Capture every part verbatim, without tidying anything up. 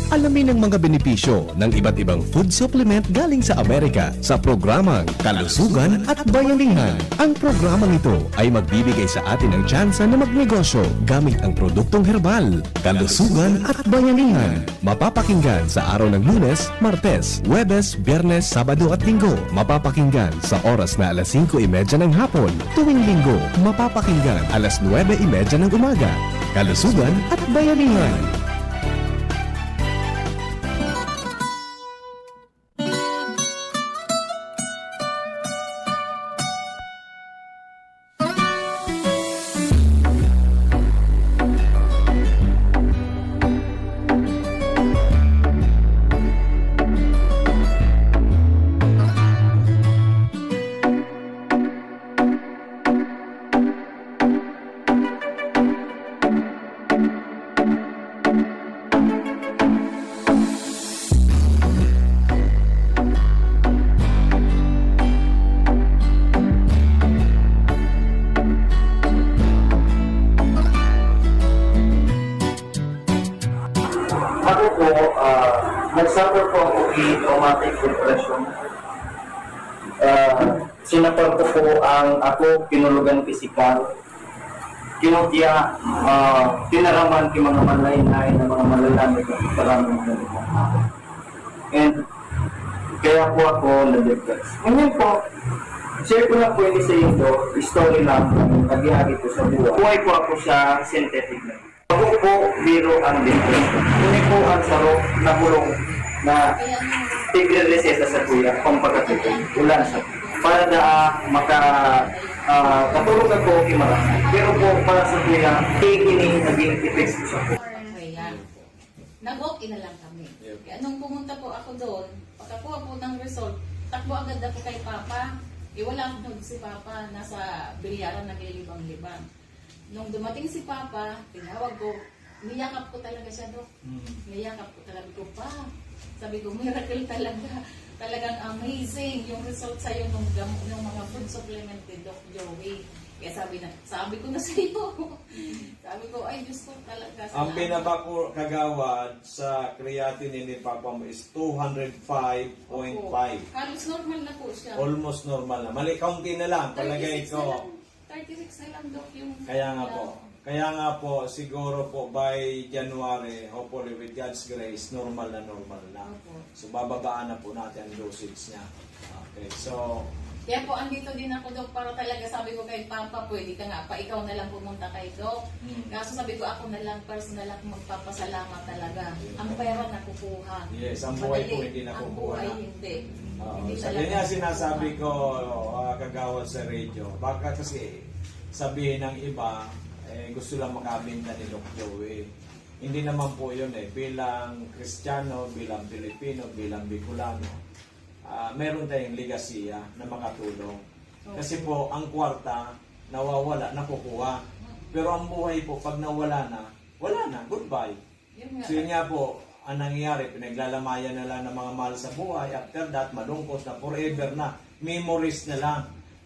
Alamin ang mga benepisyo ng iba't ibang food supplement galing sa Amerika sa programang Kalusugan at Bayanihan. Ang programang ito ay magbibigay sa atin ng tsansa na magnegosyo gamit ang produktong herbal. Kalusugan at Bayanihan. Mapapakinggan sa araw ng Lunes, Martes, Huwebes, Biyernes, Sabado at Linggo. Mapapakinggan sa oras na alas singko y medya ng hapon. Tuwing Linggo, mapapakinggan alas nuwebe y medya ng umaga. Kalusugan at Bayanihan. Ako po, ah, nag-suffer po ako with traumatic depression. Ah, sinapal ko po ang ako, kinulugan pisikal. Kinutya, ah, tinaraman ki mga malain-lain na mga malalamig na pagkaramdaman ng mga tao. And kaya po ako na-depress. Ngayon po, share ko lang po ini sa inyo, story lang, pag-ihagi po sa buhay. Buhay po ako sa synthetic na. Ako po, biro ang depression. Ini po ang sarong na bulong na tigre-reseta sa kuya, pampakatipon, ulan sa para daa maka, ah, katulog ako, okay, marami. Pero po, para sa kuya, kaya ini naging effects ko sa po. Kaya, nag-okay na lang kami. Yeah. Kaya nung pumunta po ako doon, pagkakuha po ng result, takbo agad ako kay Papa. Eh, wala po si Papa, nasa bilyaran, naglilibang-libang. Nung dumating si Papa, tinawag ko, niyakap ko talaga siya, Dok. Mm. Niyakap ko talaga ko, "Pa," sabi ko, "miracle talaga. Talagang amazing yung result sa'yo nung gam-, nung mga food supplement ni Doc Joey." Kaya sabi na, sabi ko na sa'yo. Sabi ko, "Ay, Diyos ko talaga, Ang salamat." Pinabako, kagawad, sa creatinine ni Papa mo is two hundred five point five. Opo. Halos normal na po siya. Almost normal na. Mali, kaunti na lang, palagay ko. Thirty-six na lang. Thirty-six na lang, Doc, yung Kaya nga po. Kaya nga po, siguro po by January, hopefully with God's grace, normal na normal na. Opo. So, bababaan na po natin ang dosage niya. Okay, so Kaya po, andito din ako, Doc, para talaga sabi ko kay Papa, "Pwede ka nga pa, ikaw na lang pumunta kay Doc." Hmm. Kaso sabi ko, "Ako na lang, personal ako magpapasalamat talaga." Ang pera nakukuha. Yes, ang buhay po hindi nakukuha na. Madali, ang buhay hindi. Oo, Hindi sa talaga ganyan sinasabi ko, ah, kagawad sa radyo, baka kasi sabihin ng iba, eh, gusto lang makabenta ni Doc Joey. Hindi naman po yun eh. Bilang Kristiyano, bilang Pilipino, bilang Bicolano, ah, meron tayong legasiya na makatulong. Kasi po, ang kwarta, nawawala, nakukuha. Pero ang buhay po, pag nawala na, wala na, goodbye. Yun nga. So, yun nga po, ang nangyayari, pinaglalamayan na lang ng mga mahal sa buhay. After that, malungkot na, forever na. Memories na lang.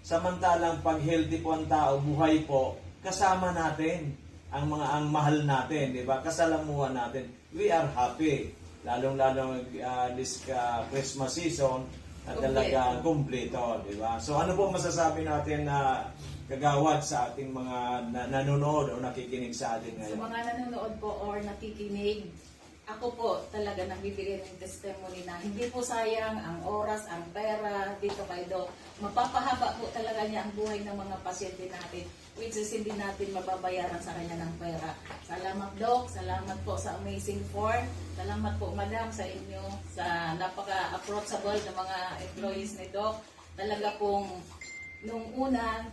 Samantalang pag healthy po ang tao, buhay po, kasama natin ang mga, ang mahal natin, di ba? Kasalamuhan natin. We are happy. Lalong-lalo, ah, this, ah, Christmas season na talaga kumpleto, di ba? So, ano po masasabi natin na kagawad sa ating mga na-, nanonood o nakikinig sa atin ngayon? Sa mga nanonood po or nakikinig, ako po talaga nagbibigay ng testimony na hindi po sayang ang oras, ang pera dito kay Doc. Mapapahaba po talaga niya ang buhay ng mga pasyente natin, which is hindi natin mababayaran sa kanya ng pera. Salamat, Doc. Salamat po sa Amazing Four. Salamat po, Madam, sa inyo, sa napaka-approachable na mga employees ni Doc. Talaga pong, nung una,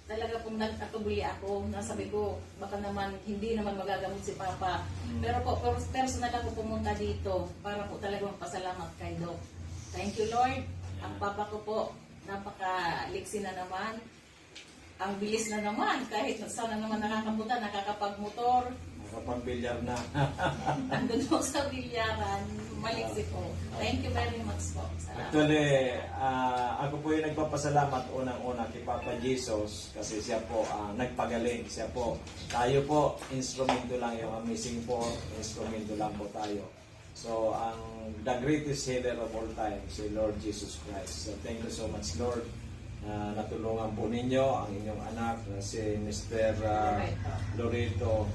talaga pong nagkatubli ako na sabi ko, "Baka naman, hindi naman magagamot si Papa." Mm. Pero po, per-, personal ako pumunta dito para po talaga magpasalamat kay Doc. Thank you, Lord. Ang papa ko po, napakaliksi na naman. Ang bilis na naman. Kahit saan na naman nakakapunta, nakakapagmotor. Nakapagbilyar na. Nandun po sa bilyaran. Maliksi po. Thank you very much po. Salamat. Actually, ah, ako po yung nagpapasalamat unang-una kay Papa Jesus kasi siya po ang nagpagaling. Siya po, tayo po, instrumento lang yung Amazing Four, instrumento lang po tayo. So, ang the greatest healer of all time, si Lord Jesus Christ. So, thank you so much, Lord, na natulungan po ninyo ang inyong anak na si Mister, ah, Loreto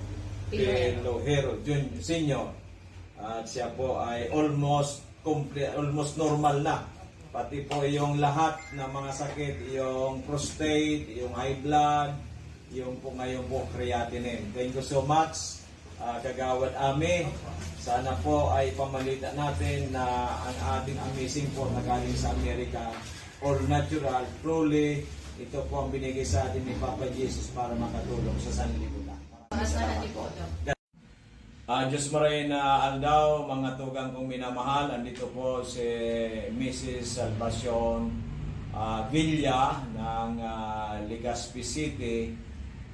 Pilojero Jun-, Senior. At siya po ay almost comple-, almost normal na. Pati po yung lahat ng mga sakit, yung prostate, yung high blood, yung po ngayon po creatinine. Thank you so much, ah, Kagawad Ami. Sana po ay pamalita natin na ang ating amazing po na galing sa Amerika, all natural, truly, ito po ang binigay sa atin ni Papa Jesus para makatulong sa sanlibutan. Maraming salamat po. Ah, Diyos maray na aldaw, mga tugang kong minamahal. Andito po si Missus Salvacion, ah, Villa ng, ah, Legazpi City.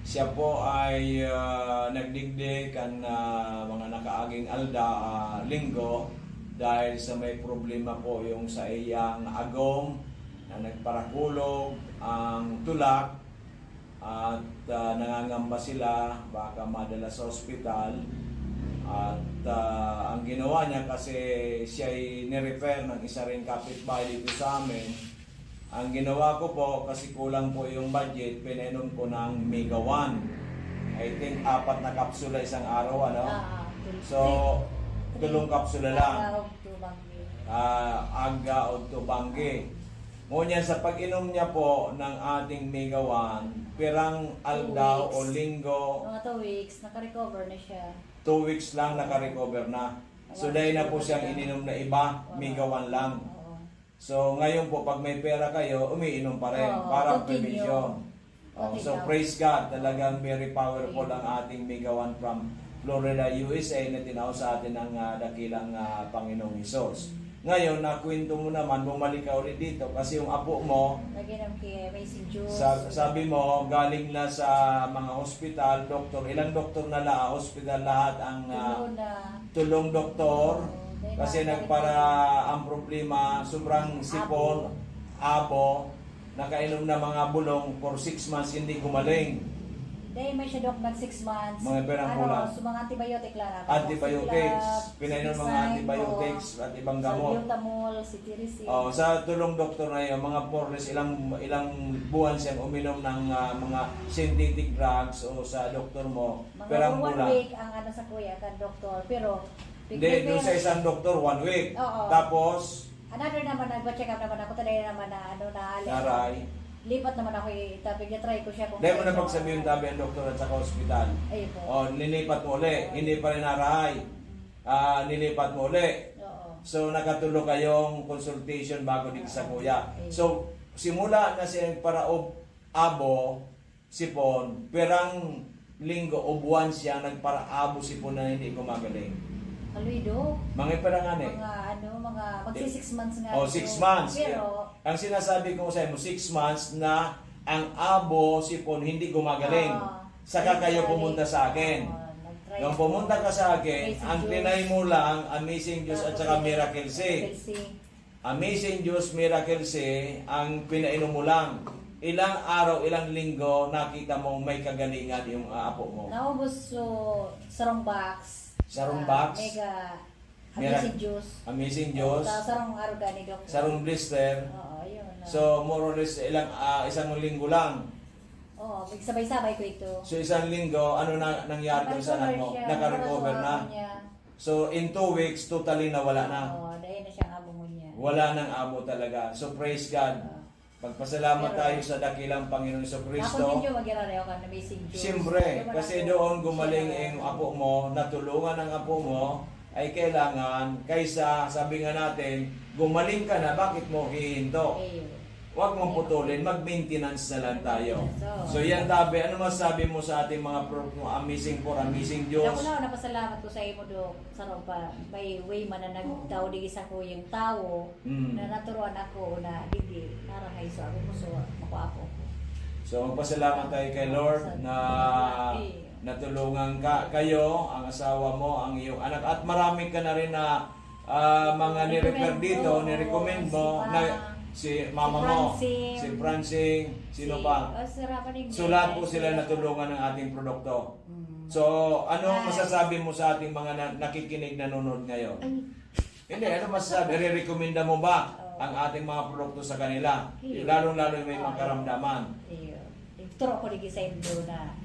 Siya po ay, ah, nagdigdi kan, ah, mga nakaaging alda, ah, linggo dahil sa may problema po yung sa iyang agom na nagparakulog ang tulak. At, ah, nangangamba sila, baka madala sa ospital. At, ah, ang ginawa niya, kasi siya'y nirefer ng isa ring kapitbahay dito sa amin, ang ginawa ko po, kasi kulang po yung budget, pinainom ko ng Mega One. I think apat na kapsula isang araw, ano? Ah, ah, tul-, So, tul-, tulong kapsula lang. Araw, tubang. Ah, aga o tubanggi. Ngunyan, sa pag-inom niya po ng ating Mega One, pirang aldaw o linggo, Mga two weeks, naka-recover na siya. Two weeks lang, naka-recover na. So, Wala dahil na po siyang ininom na iba, Mega One lang. Oo. So, ngayon po, pag may pera kayo, umiinom pa rin. Oo, para continue. Prevention. Oh, so, praise God. Talagang very powerful ang ating Mega One from Florida, U S A, na tinao sa atin ng, ah, dakilang, ah, Panginoong Hesus. Ngayon, nakwento mo naman, bumalik ka ulit dito kasi yung apo mo, Nag-inom kay Amazing Juice. Sa-, sabi mo, galing na sa mga hospital, doktor. Ilang doktor na la-, hospital lahat ang, ah, Tulong na. Tulong doktor. Oo, may Kasi mga nagpara-, ang problema, sobrang sipon, abo, nakainom na mga bulong for six months, hindi gumaling. Dahil may siya, Doc, nag six months. Mga pirang bulan. Ano, so mga antibiotic lang. Antibiotics. Pinainom mga antibiotics at ibang gamot. Salbutamol, cetirizine. Oh, sa tulong doktor na yun, mga four days, ilang, ilang buwan siyang uminom ng, ah, mga synthetic drugs o sa doktor mo, pirang bulan. Mga one week ang ano sa kuya, kan doktor. Pero, Hindi, doon sa isang doktor, one week. Oo. Tapos, Another naman, nagpa-check up naman ako, today naman na, ano, na, Naray. Lipat naman ako, eh, tabi niya, try ko siya kung Dahil mo na pagsabihin tabi ang doktor at saka ospital. Ayun po. Oh, nilipat mo uli, hindi pa rin narahay. Ah, nilipat mo uli. Oo. So, nakatulo kayong consultation bago dito sa kuya. Ayun. So, simula na siya yung paraob, abo, sipon, pirang linggo o buwan siya nagparaabo sipon na hindi gumagaling. Aloy, Dok. Mga pirang ano eh. Mga ano, mga magsi six months nga. Oh, six months. Pero, ang sinasabi ko sa imo, six months na ang abo sipon hindi gumagaling. Ah, Saka kayo pumunta sa akin. Ah, nag-try Nung ako. Pumunta ka sa akin, Amazing ang Juice. Trinay mo lang, Amazing Juice at Tapos saka yung Miracle C. Miracle C. Amazing Juice, Miracle C, ang pinainom mo lang. Ilang araw, ilang linggo, nakita mong may kagalingan yung, ah, apo mo. Naubos, so, sarong box. Sarong Ah, box? Mega Mira-, Amazing Juice. Amazing Juice. Sa sarong arog ni Doc. Sarong blister. Oo, yun, ah. So, more or less, ilang, ah, isang linggo lang. Oo, magsabay-sabay ko ito. So, isang linggo, ano na nangyari dun sa anak mo? Naka-recover siya. Naka-recover na? Ano niya? So, in two weeks, totally nawala na. Oo, dahil na siyang abo mo niya. Wala nang abo talaga. So, praise God. Oo. Magpasalamat Pero, tayo sa dakilang Panginoon Jesucristo. Ako din yung mag-irarayo ka na may Saint Jude. Siyempre, Kaya kasi naman doon po, gumaling siya ang apo mo, natulungan ang apo mo, ay kailangan, kaysa, sabi nga natin, gumaling ka na, bakit mo hihinto? Ayun. Huwag mong putulin, mag-maintenance na lang tayo. So, So, yan, tabi, ano masabi mo sa ating mga pro-, amazing for amazing Diyos? Ako na, napasalamat ko sa imo, Dok. Sarong pa, may way man na nagtao digdi sa kuyang tawo, Mm. na naturuan ako na digdi, narahay sa ako, so, makuapo ko. So, magpasalamat tayo kay Lord Sa na Grabe. natulungan ka, kayo, ang asawa mo, ang iyong anak, at marami ka na rin na, ah, mga ni-refer Recommend dito, ko, ni-recommend mo, si pa-, na si mama si mo, Francine, si Francine, sino si, pa? Oh, si Rafa Negri, So, lahat po sila sila. natulungan ng ating produkto. Mm. So, anong Ah. masasabi mo sa ating mga na-, nakikinig, nanonood ngayon? Ay, Hindi, ano masasabi? Irerekomenda mo ba Oo. ang ating mga produkto sa kanila? Iyo. Lalong-lalo yung may Oo. magkaramdaman. Iyo. Igturo ko lagi sa indo na,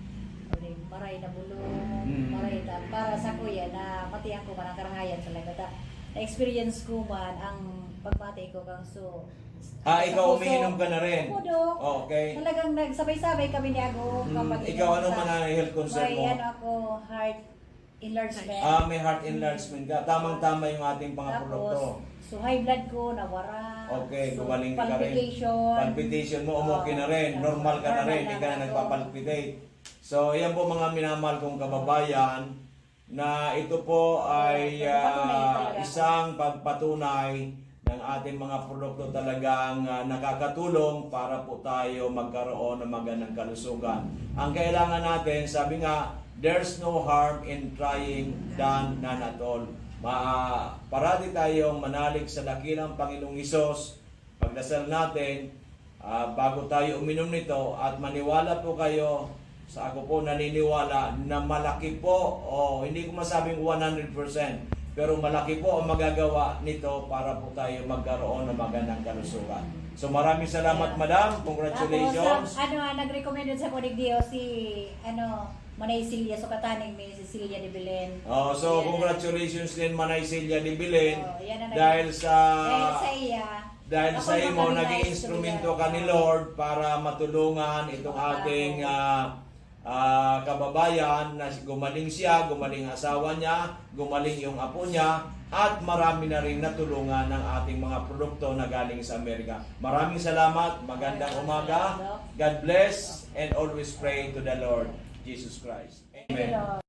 o di, maray na bulong, Mm. maray na, para sa kuya na mati ako man ang karahayan talaga. Ta, na-experience ko man ang pagmati ko kang so, Ah, sa ikaw puso. Umiinom ka na rin? Opo, Dok. Okay. Talagang nagsabay-sabay kami ni Ago. Mm, Kapag ikaw, ano man ang health concern may mo? Ano ako, heart enlargement. Ah, may heart enlargement ka. Tamang-tama yung ating mga Tapos, produkto. So, high blood ko, nawara. Okay, So, gumaling ka rin. Palpitation. Palpitation mo, okay na rin. Ah, Normal ka na normal rin. na Hindi ka na ako. Nagpapalpitate. So, yan po mga minamahal kong kababayan, na ito po ay Pagpatunay ah, talaga. Isang pagpatunay ng ating mga produkto talagang ah, nakakatulong para po tayo magkaroon ng magandang kalusugan. Ang kailangan natin, sabi nga, "There's no harm in trying than none at all." Ma parati tayong manalig sa dakilang Panginoong Hesus, pagdasal natin ah, bago tayo uminom nito, at maniwala po kayo sa ako po naniniwala na malaki po, o hindi ko masabing one hundred percent, pero malaki po ang magagawa nito para po tayo magkaroon ng magandang kalusugan. So maraming salamat, madam. Congratulations. Tapos, ah, ano, ah, nag-recommend sa Konig Dio si, ano, Manay Celia Sukataning, may Cecilia de Belen. Oh, so Yan. Congratulations din, Manay Celia de Belen, Oh, yan ang dahil sa Dahil sa iya. Dahil Ako sa imo, naman, naging Manay instrumento Celia. Ka ni Lord para matulungan itong Mga ating tao. ah, ah, kababayan na gumaling siya, gumaling ang asawa niya, gumaling yung apo niya, at marami na rin natulungan ng ating mga produkto na galing sa Amerika. Maraming salamat, magandang Maraming umaga, salamat, Doc. God bless, and always pray to the Lord Jesus Christ. Thank you, Amen. Lord.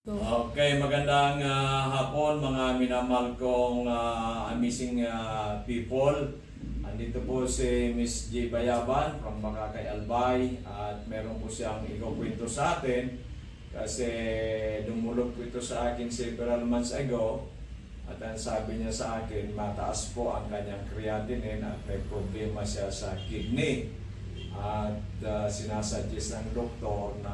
Okay, magandang ah, hapon, mga minamahal kong ah, amazing ah, people. Andito po si Miss G Bayaban from Makakay, Albay, at meron po siyang ikukwento sa atin kasi dumulog po ito sa akin several months ago, at ang sabi niya sa akin, mataas po ang kanyang creatinine at may problema siya sa kidney. At ah, sinasuggest ng doktor na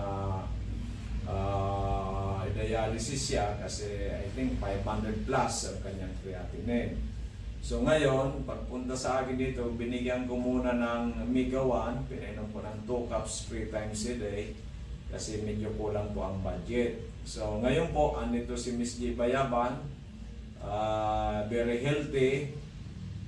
ah, i-dialysis siya kasi, I think, five hundred plus ang kanyang creatinine. So ngayon, pagpunta sa akin dito, binigyan ko muna ng Mega One, pinainom ko ng two cups three times a day kasi medyo kulang po ang budget. So ngayon po, andito si Miss G Bayaban, ah, very healthy,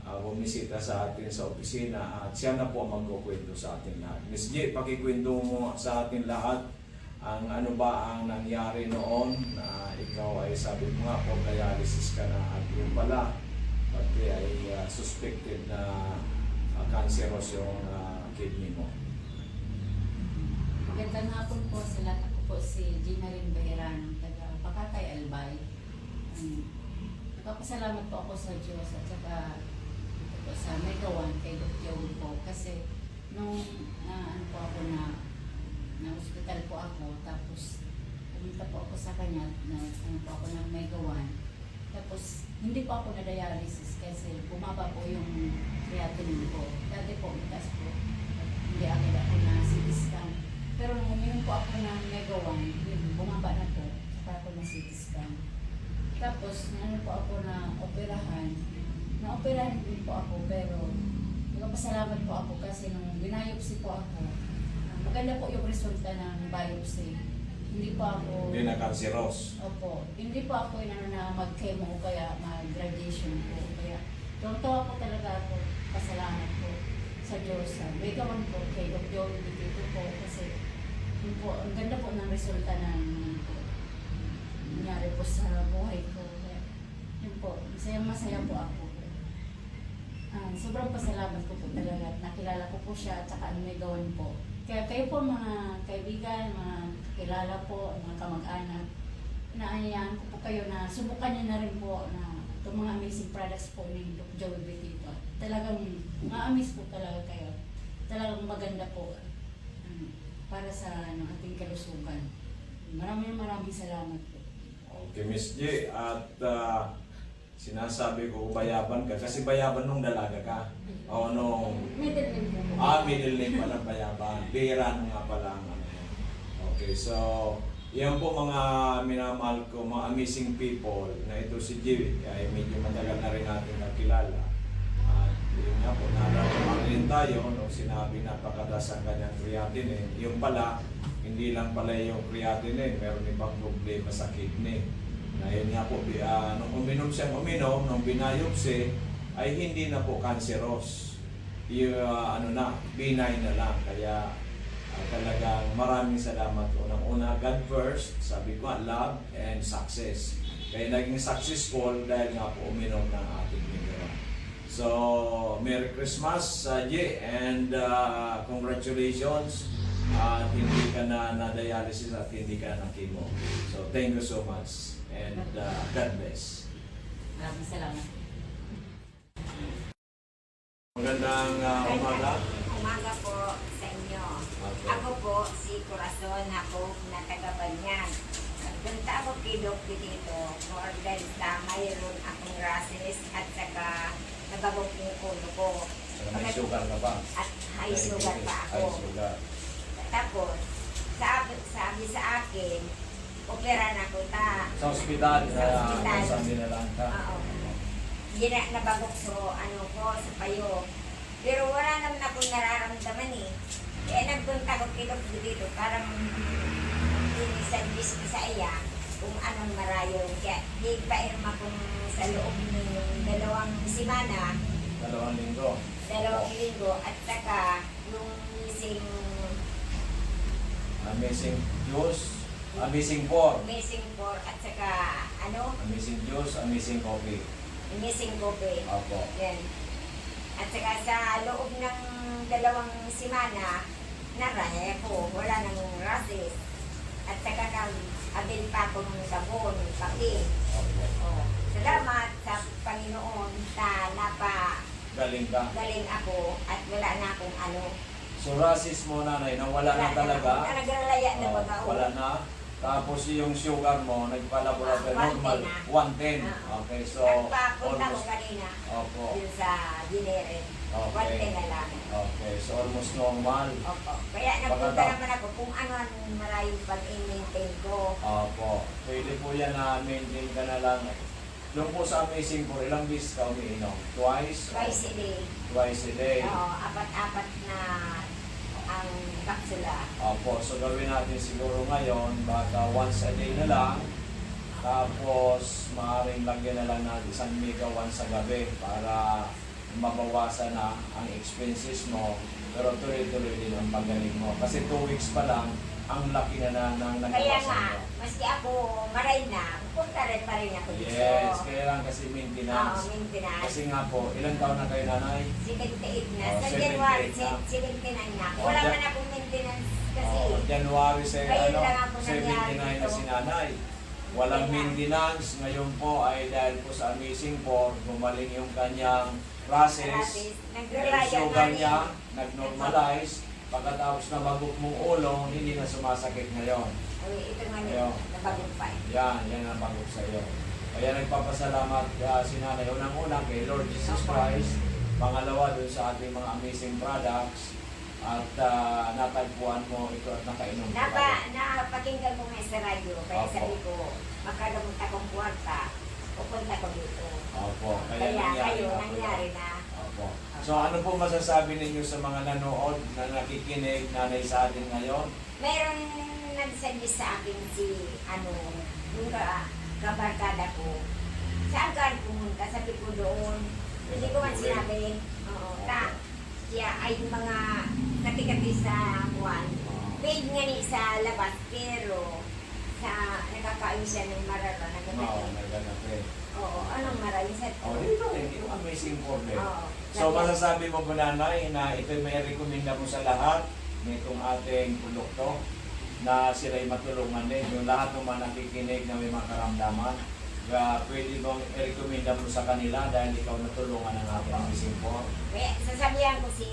ah, bumisita sa atin sa opisina, at siya na po ang magkukwento sa atin lahat. Miss G, pakikwento mo sa atin lahat ang ano ba ang nangyari noon na ikaw ay, sabi mo nga, for dialysis ka na, at yung pala, pati ay ah, suspected na ah, cancerous yung ah, kidney mo. Magandang hapon po sa lahat. Ako po si Gina Rin Beherano, taga Pakakay, Albay. Um, nagpapasalamat po ako sa Diyos at saka ito po sa Mega One kay Doc Joey po kasi nung ah, ano po ako na na hospital po ako, tapos pumunta po ako sa kanya, na ano po ako ng Mega One. Tapos hindi po ako na-dialysis kasi bumaba po yung creatinine ko. Dati po mataas po. Hindi agad ako na C T scan. Pero nung uminom po ako ng Mega One, yun, bumaba na po. Saka ako na C T scan. Tapos, ano po ako na operahan. Na-operahan din po ako, pero nagpapasalamat po ako kasi nung binayopsi po ako, ah, maganda po yung resulta ng biopsy. Hindi po ako... Hindi na cancerous. Opo. Hindi po ako inano na mag-chemo o kaya mag-radiation po. Kaya tuwang-tuwa po talaga ako. Pasalamat po sa Diyos. Sa Mega One po, kay Doc Joey Dikito po. Kasi yun po, ang ganda po ng resulta ng ano po, nangyari po sa buhay ko. Kaya yun po, masayang masaya po ako. Ah, sobrang pasalamat ko po talaga at nakilala ko po siya at saka ang Mega One po. Kaya kayo po mga kaibigan, mga kakilala po, mga kamag-anak, inaanyayahan ko po kayo na subukan niyo na rin po na itong mga amazing products po ni Doc Joey Betito. Talagang ma-amaze po talaga kayo. Talagang maganda po, um, para sa ano, ating kalusugan. Maraming maraming salamat po. Okay, Miss G, at ah, sinasabi ko, bayaban ka. Kasi bayaban nung dalaga ka. O nung... Middle name po. Ah, middle name pala, bayaban. Bihira na nga pala ang ano yan. Okay, so, Yan po, mga minamahal ko, mga amazing people, na ito si Jimmy, ay medyo matagal na rin natin kakilala. At yun nga po, naalala ko rin tayo nung sinabi napakataas ang kanyang creatinine. Yung pala, hindi lang pala yung creatinine, meron ibang problema sa kidney. Na yun nga po, bi-, ah, nung uminom siyang uminom, nung binayopsy, ay hindi na po cancerous. Yung, ah, ano na, benign na lang. Kaya, ah, talagang maraming salamat. Unang-una, God first, sabi ko nga, love and success. Kaya naging successful dahil nga po uminom ng ating mineral. So, Merry Christmas, Saji, and, ah, congratulations. At hindi ka na na-dialysis at hindi ka na chemo. So, thank you so much. And, ah, God bless. Maraming salamat. Magandang, ah, umaga. Umaga po sa inyo. Okay. Ako po si Corazon Jacob na taga Banyan. Nagpunta ako kay Doc dito, more or less, na mayroon akong rashes at saka nabagok yung ulo ko. Saka may Pagkat- sugar ka pa? At high Diabetes, sugar pa ako. High sugar. Tapos, sabi, sabi sa akin, opera na ko ta. Sa ospital, Sa ah, ospital. Sa Dinalan ka? Oo. Hindi na nabagok sa ano ko, sa payo. Pero wala naman akong nararamdaman eh. Kaya nagpunta ko kay Doc dito para mag-suggest ko sa iya kung anong marayo. Kaya di pa irma kung sa loob ng dalawang semana, Dalawang linggo. Dalawang Opo. linggo, at saka yung missing Amazing juice, amazing four. Missing four, at saka ano? Amazing juice, amazing coffee. Missing coffee. Opo. Yan. At saka sa loob ng dalawang semana, naray ako. Wala nang rashes. At saka nag-avail pa ako ng sabon, kape. Opo. Oh, salamat sa Panginoon sa napa Galing ka? galing ako at wala na akong ano. So, rashes mo, nanay, nawala na Wala na. talaga? Wala, nagralaya na Oh, baga, oh. wala na? Tapos yung sugar mo, nagpa-laboratory, Ah, normal, one ten na. one ten. Ah. Okay, so, Nagpapunta ko almost kanina Opo. dun sa Generic. Okay. One ten na lang. Okay, so almost normal. Opo. Kaya nagpunta Pagkatap- naman ako kung ano ang marayong pag-i-maintain ko. Opo. Pwede po yan na maintain ka na lang. Doon po sa Amazing Four, ilang beses ka umiinom? Twice? Twice a day. Twice a day. Oo, apat-apat na ang kapsula. Opo, so gawin natin siguro ngayon, baka once a day na lang. Tapos, maaaring lagyan na lang ng isang mega once sa gabi para mabawasan na ang expenses mo, pero tuloy-tuloy din ang pagaling mo. Kasi two weeks pa lang, ang laki na, na, ng Kaya nabawasan nga, mo. maski ako, maray na, punta rin pa rin ako dito. Yes, kaya lang kasi maintenance. Oo, maintenance. Kasi nga po, ilang taon na kayo, nanay? Seventy-eight na. Oh, Sa January, seventy-eight na. se-, seventy-nine na ako. Oh, Wala Ja-, man akong maintenance kasi. Oh, January sa, Ngayon ano, lang ako nangyari seventy-nine na dito. si nanay. Walang Kaya maintenance. Ngayon po ay dahil po sa Amazing Four, gumaling yung kanyang rashes. Rashes. Nag-rely Yung sugar na niya, rin. nag-normalize. Pagkatapos na bagok mong ulo, hindi na sumasakit ngayon. Ay, ito nga Ayun. nabagok pa eh. Yan, yan ang bagok sa iyo. Kaya nagpapasalamat, ah, si Nanay, unang-una kay Lord Jesus Opo. Christ, pangalawa dun sa ating mga amazing products, at, ah, natagpuan mo ito at nakainom ka Napa-, ngayon. napakinggan ko nga sa radyo, kaya Opo. sabi ko, "Makagamot akong kwarta, pupunta ko dito." Opo, kaya Kaya nangyari ngayon, na po nangyari yun. na. Opo. So, ano po masasabi ninyo sa mga nanood na nakikinig, nanay, sa atin ngayon? Meron nag-suggest sa akin si, ano, yung ka-, kabarkada ko. "Saan ka pumunta?" Sabi ko, "Doon." Hindi ko man Sa Puri. sinabi. Oo, ta-, Opo. siya ay yung mga kati-kati sa kuwan. Oo. Paid nga ni sa labas, pero sa, nakakain siya ng marara na Oo, gagawin. may ganap eh. Oo, anong maray sa Oh, dito eh, yung amazing problem. Oo. So, Lagi. masasabi mo po, Nanay, na ito may rekomenda mo sa lahat nitong ating produkto na sila'y matulungan din? Yung lahat ng mga nakikinig na may mga karamdaman, ah, pwede bang i-rekomenda mo sa kanila dahil ikaw natulungan ng ating Opo. amazing po? Kaya sasabihan ko si,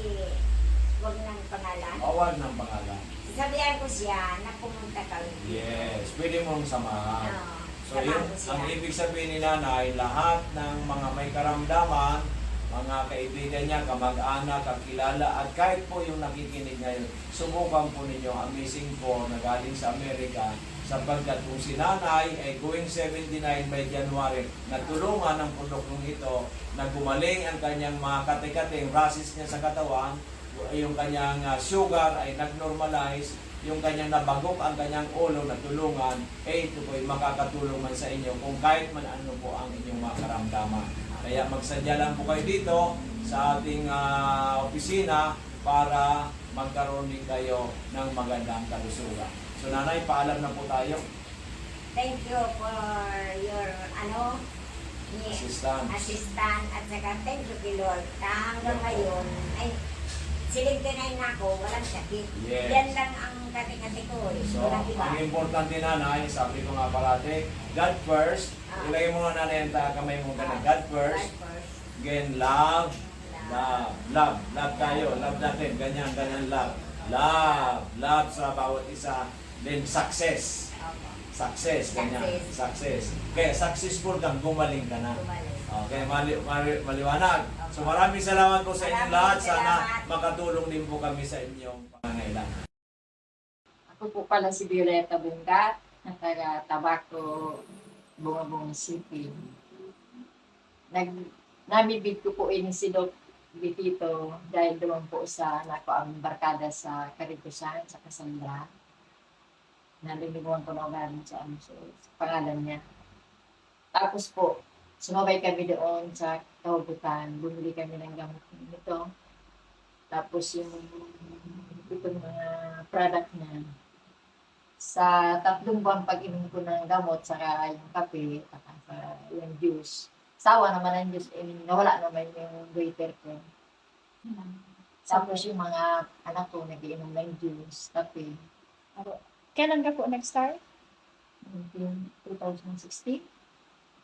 wag ng pangalan. O, wag ng pangalan. Sasabihan ko siya na pumunta kami dito. Yes, pwede mong samahan. Oo, So, samahan yun, ko siya. ang ibig sabihin ni Nanay, lahat ng mga may karamdaman, mga kaibigan niya, kamag-anak, kakilala, at kahit po yung nakikinig ngayon, subukan po ninyo ang Amazing Four na galing sa Amerika, Sapagkat kung si nanay ay going seventy-nine by January, natulungan ng produktong ito na gumaling ang kanyang mga kati-kating, rashes niya sa katawan, yung kanyang, ah, sugar ay nag-normalize, yung kanyang nabagok ang kanyang ulo, natulungan, eh, ito po'y makakatulong man sa inyo kung kahit man ano po ang inyong mga karamdaman. Kaya magsadya lang po kayo dito sa ating, ah, opisina para magkaroon din kayo ng magandang kalusugan. So, Nanay, paalam na po tayo. Thank you for your, ano, ni-, Assistant. Assistant, at saka thank you kay Lord. Ta hanggang Opo. Ngayon, ay, seventy-nine na ako, walang sakit. Yes. Yan lang ang kati-kati ko, eh. So, walang iba. Ang importante, Nanay, sabi ko nga parati, God first. Ah. Ilagay mo nga, Nanay, ang ta-, kamay mo ganun. Ah. God first. God first. Then, love. Love. Love. Love tayo. Love natin. Ganyan, ganyan, love. Love. Love sa bawat isa. Then, success. Opo. Success, ganyan. Success. Success. Kaya successful kang gumaling ka na. Gumaling. Okay, mali-, mali-, maliwanag. Opo. So, maraming salamat po sa inyong lahat. Maraming salamat. Sana makatulong din po kami sa inyong pangangailangan. Ako po pala si Violeta Bunga, na taga Tabaco, Bungabunga City. Nag-, namidbid ko po ini si Doc Bitito dahil duman po sa nako ang barkada sa Caribusan, sa Casandra. Nalilimutan ko na ugali sa, ano, sa, sa pangalan niya. Tapos po, sumabay kami doon sa Kahugutan. Bumili kami ng gamot nito. Tapos yung itong mga product niya, sa tatlong buwan pag-inom ko ng gamot, saka yung kape, saka sa, yung juice, sawa naman ang juice, eh, nawala naman yung goiter ko. Tapos yung mga anak ko, nagiinom ng juice, kape. Ako, kailan ka po nag-start? Nineteen, two thousand sixteen?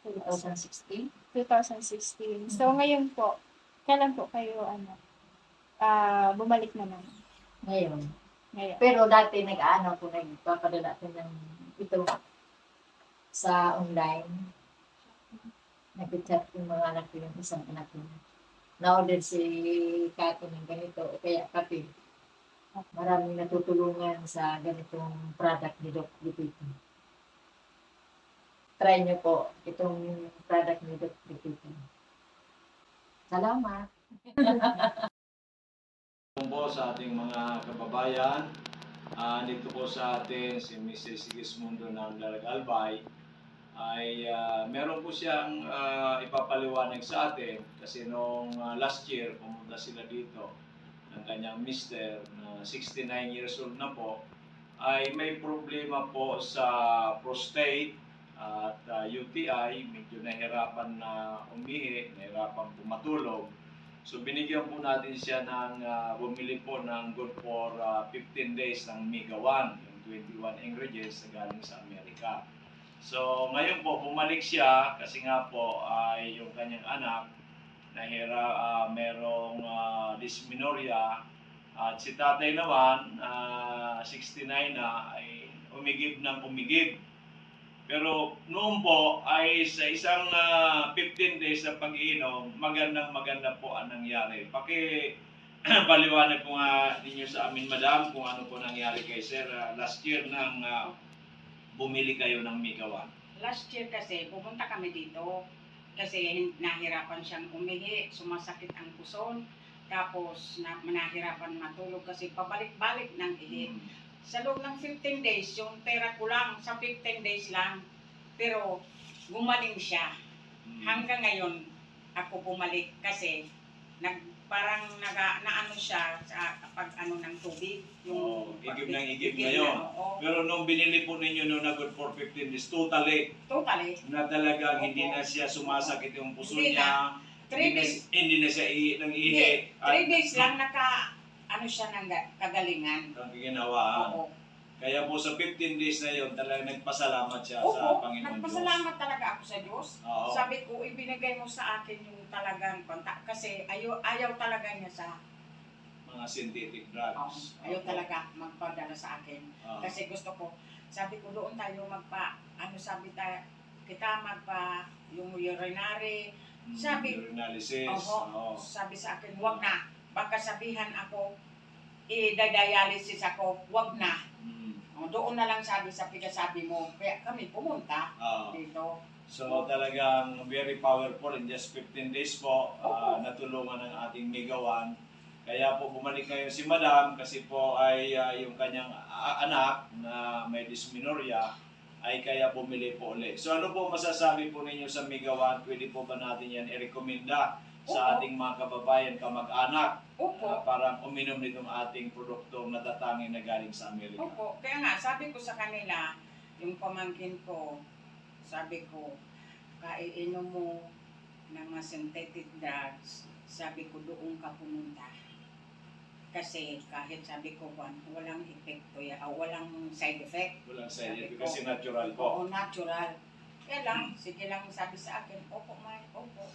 Two thousand sixteen? Two thousand sixteen. So, Mm. Ngayon po, kailan po kayo, ano, ah, bumalik naman? Ngayon. Ngayon. Pero dati, nag-aano ako, nagpapadala ako ng ito sa online. Nagchat-chat yung mga anak ko, yung isang anak ko. Na-order si Kati ng ganito o kaya kape. Maraming natutulungan sa ganitong product ni Doc Lupita. Try niyo po itong product ni Doc Lupita. Salamat! Po sa ating mga kababayan. Ah, dito po sa atin si Misis Sigismundo ng Dalagalbay ay, ah, meron po siyang, ah, ipapaliwanag sa atin kasi noong, ah, last year pumunta sila dito ng kanyang mister na sixty-nine years old na po, ay may problema po sa prostate at, ah, U T I, medyo nahirapan na umihi, nahirapan po matulog. So, binigyan po natin siya ng, ah, bumili po ng good for, ah, fifteen days ng Mega One, yung twenty-one ingredients na galing sa Amerika. So, ngayon po, bumalik siya kasi nga po ay yung kanyang anak nahira-, ah, merong, ah, dysmenorrhea. At si tatay naman, ah, sixty-nine na, ay umigib ng umigib. Pero noon po ay sa isang, ah, fifteen days na pag-iinom, magandang maganda po ang nangyari. Paki-, paliwanag po nga ninyo sa amin, madam, kung ano po nangyari kay sir, ah, last year nang, ah, bumili kayo ng Mega One. Last year kasi, pumunta kami dito. Kasi hin-, nahirapan siyang umihi, sumasakit ang puson, tapos na, nahirapan matulog kasi pabalik-balik ng ihi. Mm. Sa loob ng fifteen days, yung pera ko lang, sa fifteen days lang, pero gumaling siya. Mm. Hanggang ngayon, ako bumalik kasi nag-, parang naga-, naano siya sa pag-ano ng tubig. Yung Oo, igib ng igib igib ngayon. Niya, oo. Pero nung binili po ninyo noon na good for fifteen days, totally Totally. na talagang hindi Opo. na siya sumasakit yung puso Hindi niya, na. Three hindi na days. si-, hindi na siya i-, nang Hindi. ihi. At Three days lang naka, ano siya, ng ga-, kagalingan. Ang ginawaan. Oo. Kaya po sa fifteen days na yun, talagang nagpasalamat siya sa Opo, Panginoon Diyos. nagpasalamat talaga ako sa Diyos. Oo. Sabi ko, "Ibinigay mo sa akin yung talagang konta-," kasi ayo-, ayaw talaga niya sa Mga synthetic drugs. Oo, ayaw Opo. talaga magpadala sa akin. Oo. Kasi gusto ko, sabi ko, "Doon tayo magpa-, ano," sabi ta-, "kita magpa-, yung urinary." Mm, Sabi, urinalysis. Oho, Oo. sabi sa akin, "Wag na. Baka sabihan ako, i-dialysis ako. Wag na." Mm. O, Doon na lang sabi sa pinasabi mo, kaya kami pumunta Oo. dito. So talagang very powerful in just fifteen days po, ah, Opo. natulungan ng ating Migawan. Kaya po bumalik ngayon si Madam kasi po ay ah, yung kanyang a- anak na may dysmenorrhea ay kaya bumili po ulit. So ano po masasabi po ninyo sa Migawan? Pwede po ba natin yan irekomenda sa Opo. ating mga kababayan, kamag-anak, Opo. ah, para uminom nitong ating produktong natatanging na galing sa Amerika? Opo. Kaya nga, sabi ko sa kanila, yung pamangkin ko, sabi ko, kaiinom mo ng mga synthetic drugs, sabi ko, doon ka pumunta. Kasi kahit sabi ko, "Kwan, walang epekto yan, ah, walang side effect." Walang side Sabi effect ko, kasi natural po. Oo, natural. Kaya lang, sige lang sabi sa akin, "Opo, Mar, opo."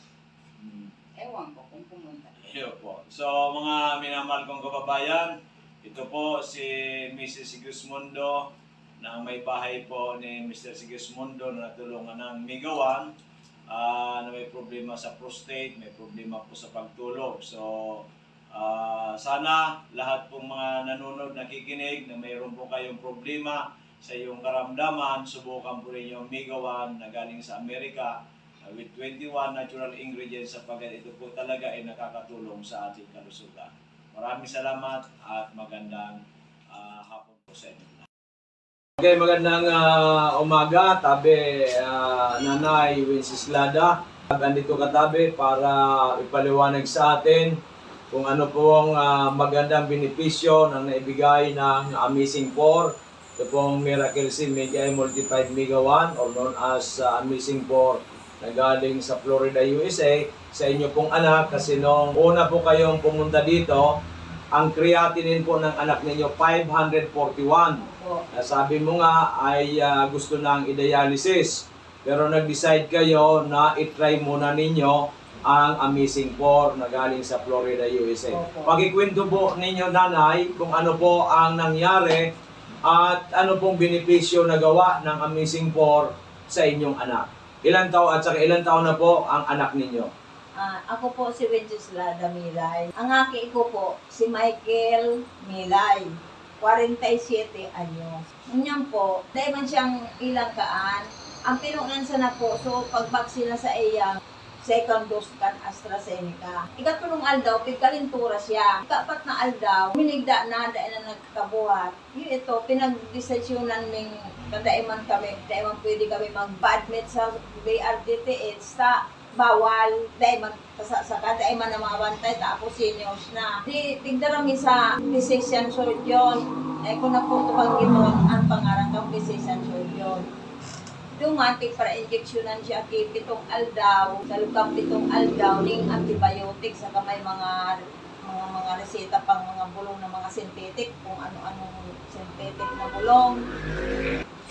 Hmm. Ewan ko kung pumunta. Iyo po. So, mga minamahal kong kababayan, ito po si Missus Sigismundo na may bahay po ni Mister Sigismundo na natulungan ng Migawan ah, na may problema sa prostate, may problema po sa pagtulog. So, ah, sana lahat pong mga nanonood, nakikinig na mayroon po kayong problema sa iyong karamdaman, subukan po ninyo ang Migawan na galing sa Amerika ah, with twenty-one natural ingredients sapagkat ito po talaga ay nakakatulong sa ating kalusugan. Maraming salamat at magandang ah, hapon po sa inyo. Okay, magandang ah, umaga, tabi ah, Nanay Wenceslada. Andito ka tabi para ipaliwanag sa atin kung ano pong ah, magandang benepisyo ng naibigay ng Amazing Four. Ito pong Miracle C Mega Multiplied Mega One or known as ah, Amazing Four na galing sa Florida, U S A, sa inyo pong anak, kasi nung una po kayong pumunta dito, ang creatinine po ng anak ninyo, five hundred forty-one. Opo. Na sabi mo nga ay ah, gusto nang i-dialysis. Pero nag-decide kayo na i-try muna ninyo ang Amazing Four na galing sa Florida, U S A. Opo. Pakikwento po ninyo, Nanay, kung ano po ang nangyari at ano pong benepisyo na gawa ng Amazing Four sa inyong anak. Ilang taon at saka ilang taon na po ang anak ninyo? Ah, ako po si Wenceslada Milay. Ang aki ko po, si Michael Milay, forty-seven anyos. Ngunyan po, dai man siyang ilang kaan. Ang pinunan sana po, so pagbaksina sa iya, second dose kan AstraZeneca. Ikatulong aldaw, pigkalentura siya. Ikaapat na aldaw, minigda na, dai na nagkakabuhat. Yun ito, pinagdesisyonan ning kadai man kami, dai man pwede kami magpa-admit sa B R T T H sa bawal, dai man kasasaka, dai man na mga bantay, tapos seniors na. Di, tigdara mi sa physician surgeon. Ay ko na po ito pagkitaon ang pangaran kang physician surgeon. Duman, tigpara-injeksyonan siya ki pitong aldaw, sa loob kan pitong aldaw, ning antibiotic, saka may mga mga mga reseta pang mga bulong na mga synthetic, kung ano-anong synthetic na bulong.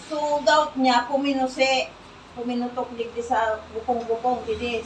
So, gout niya, puminusi, puminutok digdi sa bukong-bukong, digdi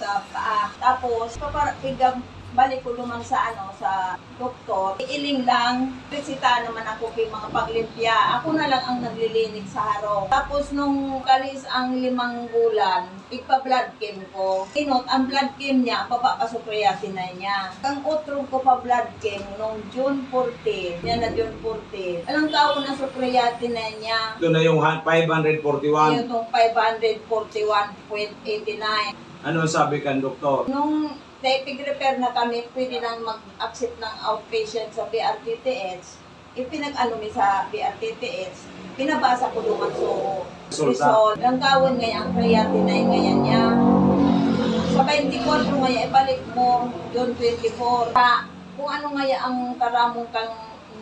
sa paa. Tapos, papara, iga, balik ko naman sa, ano, sa doktor. Iling lang, reseta naman ako kay mga paglimpya. Ako na lang ang naglilinig sa harong. Tapos, nung kalis ang limang bulan, igpa-blood chem ko. Inot, ang blood chem niya, baba pa sa creatinine niya. Ang utrog ko pa blood chem nung June fourteen, yan na June fourteen. Alang taon na sa creatinine niya. Ito na yung ha- five hundred forty-one. Yun, itong five hundred forty-one point eight nine. Ano ang sabi kan doktor? Nung naipig-refer na kami, pwede nang mag-accept ng outpatient sa B R T T H. Ipinag-ano mi sa B R T T H, pinabasa ko duman so Resulta. Result. Langkawon ngay ang creatinine ngayon niya. Sa twenty-four mo ngayon, ibalik mo, June twenty-four. Pa, kung ano ngayon ang karamong kang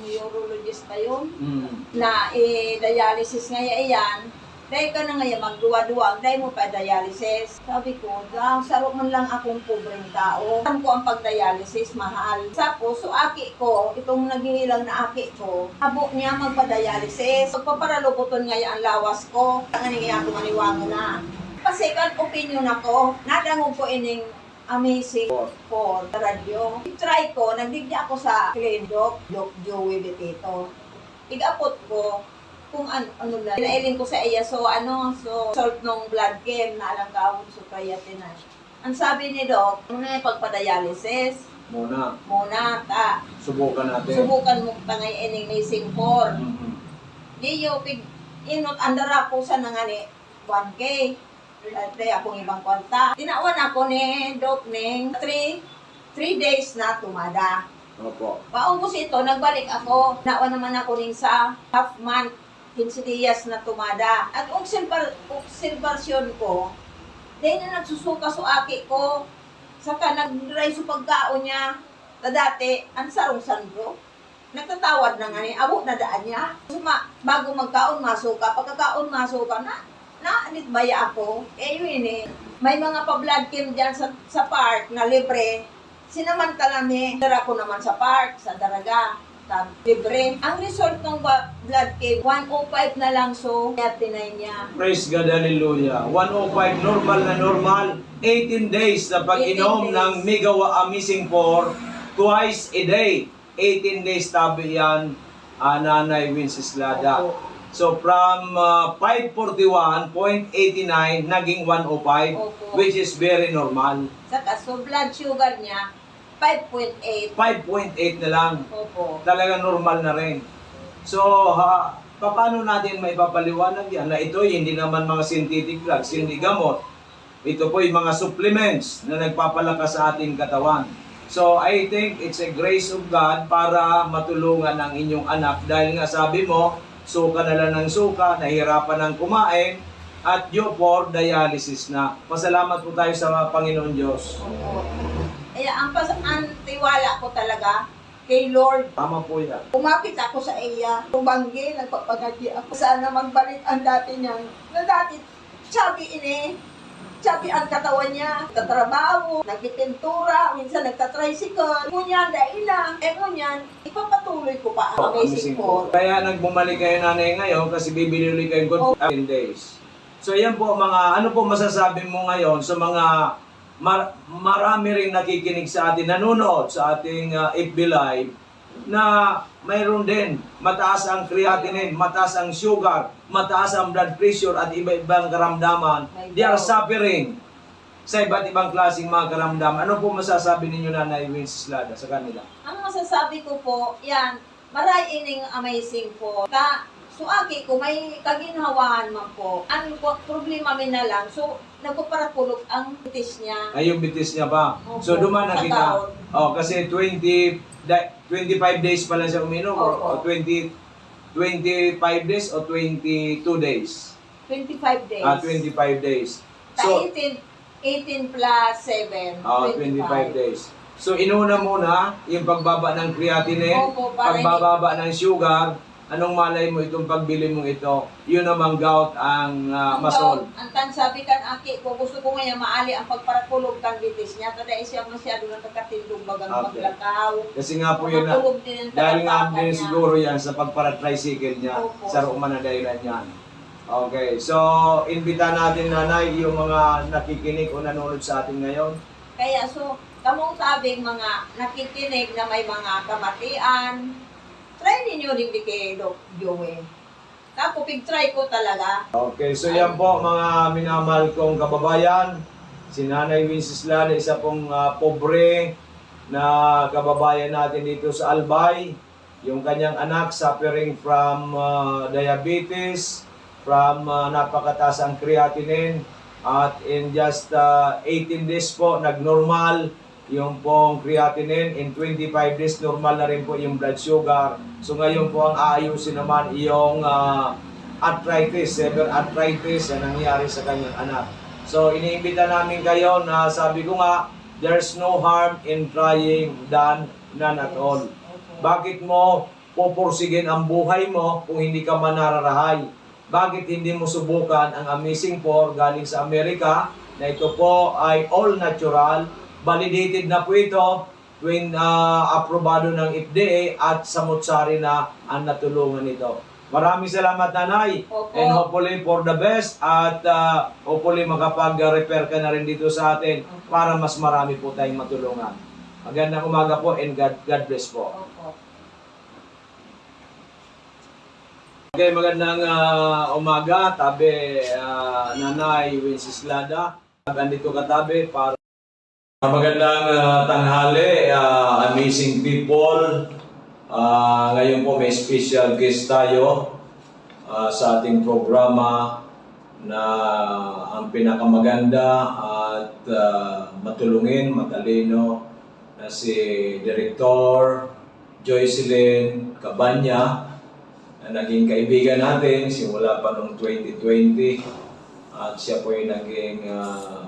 urologist pa yun, Mm. na i-dialysis ngayon iyan, dahil ka na ngayon magduwa-duwa, dahil mo pa dialysis. Sabi ko, "Ah, saro man lang akong pobreng tao. Alam ko ang pag-dialysis, mahal." Tapos, so aki ko, itong naghihilang na aki ko, habo niya magpa-dialysis. Pagpaparaluboton ngayon ang lawas ko. Tanganing iya ko maniwang na. Pa-second opinion ako, nadangog ko ining Amazing Four sa radyo. Try ko, nagdigdi ako sa clinic, Doc, Doc Joey Betito. Igapot ko kung ano, ano na. Pinailing ko sa iya, so ano, so result nung blood chem na alang kahon, so creatinine. Ang sabi ni Doc, ano na yung pagpa-dialysis? Muna, Muna, ta. Subukan natin. Subukan mo tangay ining Amazing Four. Mhm. Iyo, pig-, inot, andara ko sa nangani, one K. Dati akong ibang kwarta. Tinawan ako ni Doc ning three, three days na tumada. Opo. Paubos ito, nagbalik ako. Nawa naman ako nin sa half month, quince días na tumada. At obserbar-, obserbasyon ko, dahil na nagsusuka so aki ko, saka nag-dry so pagkaon niya. Ta dati, ang sarong sandro, nagtatawad na nga ni, abo na daan niya. Suma, bago magkaon, masuka. Pagkakaon, masuka na, na, baya ako. Eh, yun eh. May mga pa-blood chem dyan sa, sa park na libre. Sinamantala mi, dara ko naman sa park, sa Daraga. Tab-, libre. Ang result ng ba-, blood chem, one oh five na lang, so, thirty-nine niya. Praise God, hallelujah. One oh five, normal na normal. Eighteen days na pag-inom ng Megawa Amazing four, twice a day. Eighteen days tabi yan, ah, Nanay Wenceslada. Opo. So, from, ah, five forty-one point eighty-nine, naging one oh five, Opo. Which is very normal. Saka, so, blood sugar niya, five point eight. Five point eight na lang. Opo. Talagang normal na rin. So, ha, paano natin maipapaliwanag yan na ito'y hindi naman mga synthetic drugs, hindi gamot? Ito po'y mga supplements na nagpapalakas sa ating katawan. So, I think it's a grace of God para matulungan ang inyong anak. Dahil nga sabi mo, suka na lang ng suka, nahihirapan ng kumain, at due for dialysis na. Pasalamat po tayo sa Panginoon Diyos. Opo. Kaya ang pas-, ang tiwala ko talaga kay Lord. Tama po yan. Kumapit ako sa iya. Tumanggi, nagpapangadi ako. Sana magbalik ang dati niyang, na dati, sabi ini, sabi ang katawan niya, nagtatrabaho, nagpipintura, minsan nagtatricycle. Ngunyan, dai na. Eh, ngunyan, ipapatuloy ko pa ang Amazing four. Kaya nagbumalik kayo, Nanay, ngayon kasi bibili ulit kayong good Opo. Ten days. So, yan po, mga, ano po masasabi mo ngayon sa mga mar-, marami ring nakikinig sa atin, nanonood sa ating, ah, F B Live, na mayroon din mataas ang creatinine, mataas ang sugar, mataas ang blood pressure at iba-ibang karamdaman. May They are gout. Suffering sa iba't ibang klaseng mga karamdaman. Ano po masasabi ninyo, Nanay Wenceslada, sa kanila? Ang masasabi ko po, yan, maray ining Amazing four. Ta, so aki ko, may kaginhawaan man po. Ang po, problema mi na lang, so, nagpaparakulog ang bitis niya. Ay, yung bitis niya ba? Opo. So, duman na Sa kita. Taon. Oh, kasi twenty, da-, twenty-five days pa lang siya uminom, or, Opo. or twenty, twenty-five days o twenty-two days? Twenty-five days. Ah, twenty-five days. Ta So, eighteen, eighteen plus seven, Ah, twenty-five. Twenty-five days. So, inuna muna yung pagbaba ng creatinine, Opo, para pagbababa ng sugar, anong malay mo itong pagbili mong ito? Yun namang gout ang, ah, Ang masol. gout, ang tan sabi kan aki ko, gusto ko ngayon maali ang pagparakulog kan bitis niya, ta dai siya masyado nagkakatindog bagang Okay. paglakaw. Kasi nga po yun na, Makakulog din ang dahil nga talaktakan din niya. siguro yan sa pagpara-tricycle niya, Opo. sa roon man ang dahilan yan. Okay, so, imbita natin, Nanay, yung mga nakikinig o nanonood sa atin ngayon. Kaya, so, kamong tabing mga nakikinig na may mga kamatian, try ninyo digdi kay Doc Joey. Ako, pig-try ko talaga. Okay, so yan po, mga minamahal kong kababayan, si Nanay Wenceslada, isa pong, ah, pobre na kababayan natin dito sa Albay. Yung kanyang anak suffering from, ah, diabetes, from, ah, napakataas ang creatinine, at in just, ah, eighteen days po, nagnormal yung pong creatinine. In twenty-five days, normal na rin po yung blood sugar. So, ngayon po, ang aayusin naman yung, ah, arthritis, severe arthritis na nangyari sa kanyang anak. So, iniimbita namin kayo na, sabi ko nga, there's no harm in trying than none at all. Yes. Opo. Bakit mo pupursigin ang buhay mo kung hindi ka manararahay? Bakit hindi mo subukan ang Amazing four galing sa Amerika, na ito po ay all natural, validated na po ito, twin, ah, aprobado ng F D A at samot-sari na ang natulungan nito. Maraming salamat, Nanay. Opo. And hopefully for the best at, ah, hopefully makapag-refer ka na rin dito sa atin Opo. para mas marami po tayong matulungan. Magandang umaga po and God, God bless po. Opo. Okay, magandang, ah, umaga, tabi, ah, Nanay Wenceslada. Andito ka tabi para magandang, ah, tanghali, ah, amazing people. Ah, ngayon po may special guest tayo. ah, sa ating programa na ang pinakamaganda at, ah, matulungin, matalino na si Direktor Joycelyn Cabanya, na naging kaibigan natin simula pa noong twenty twenty, at siya po ay naging, ah,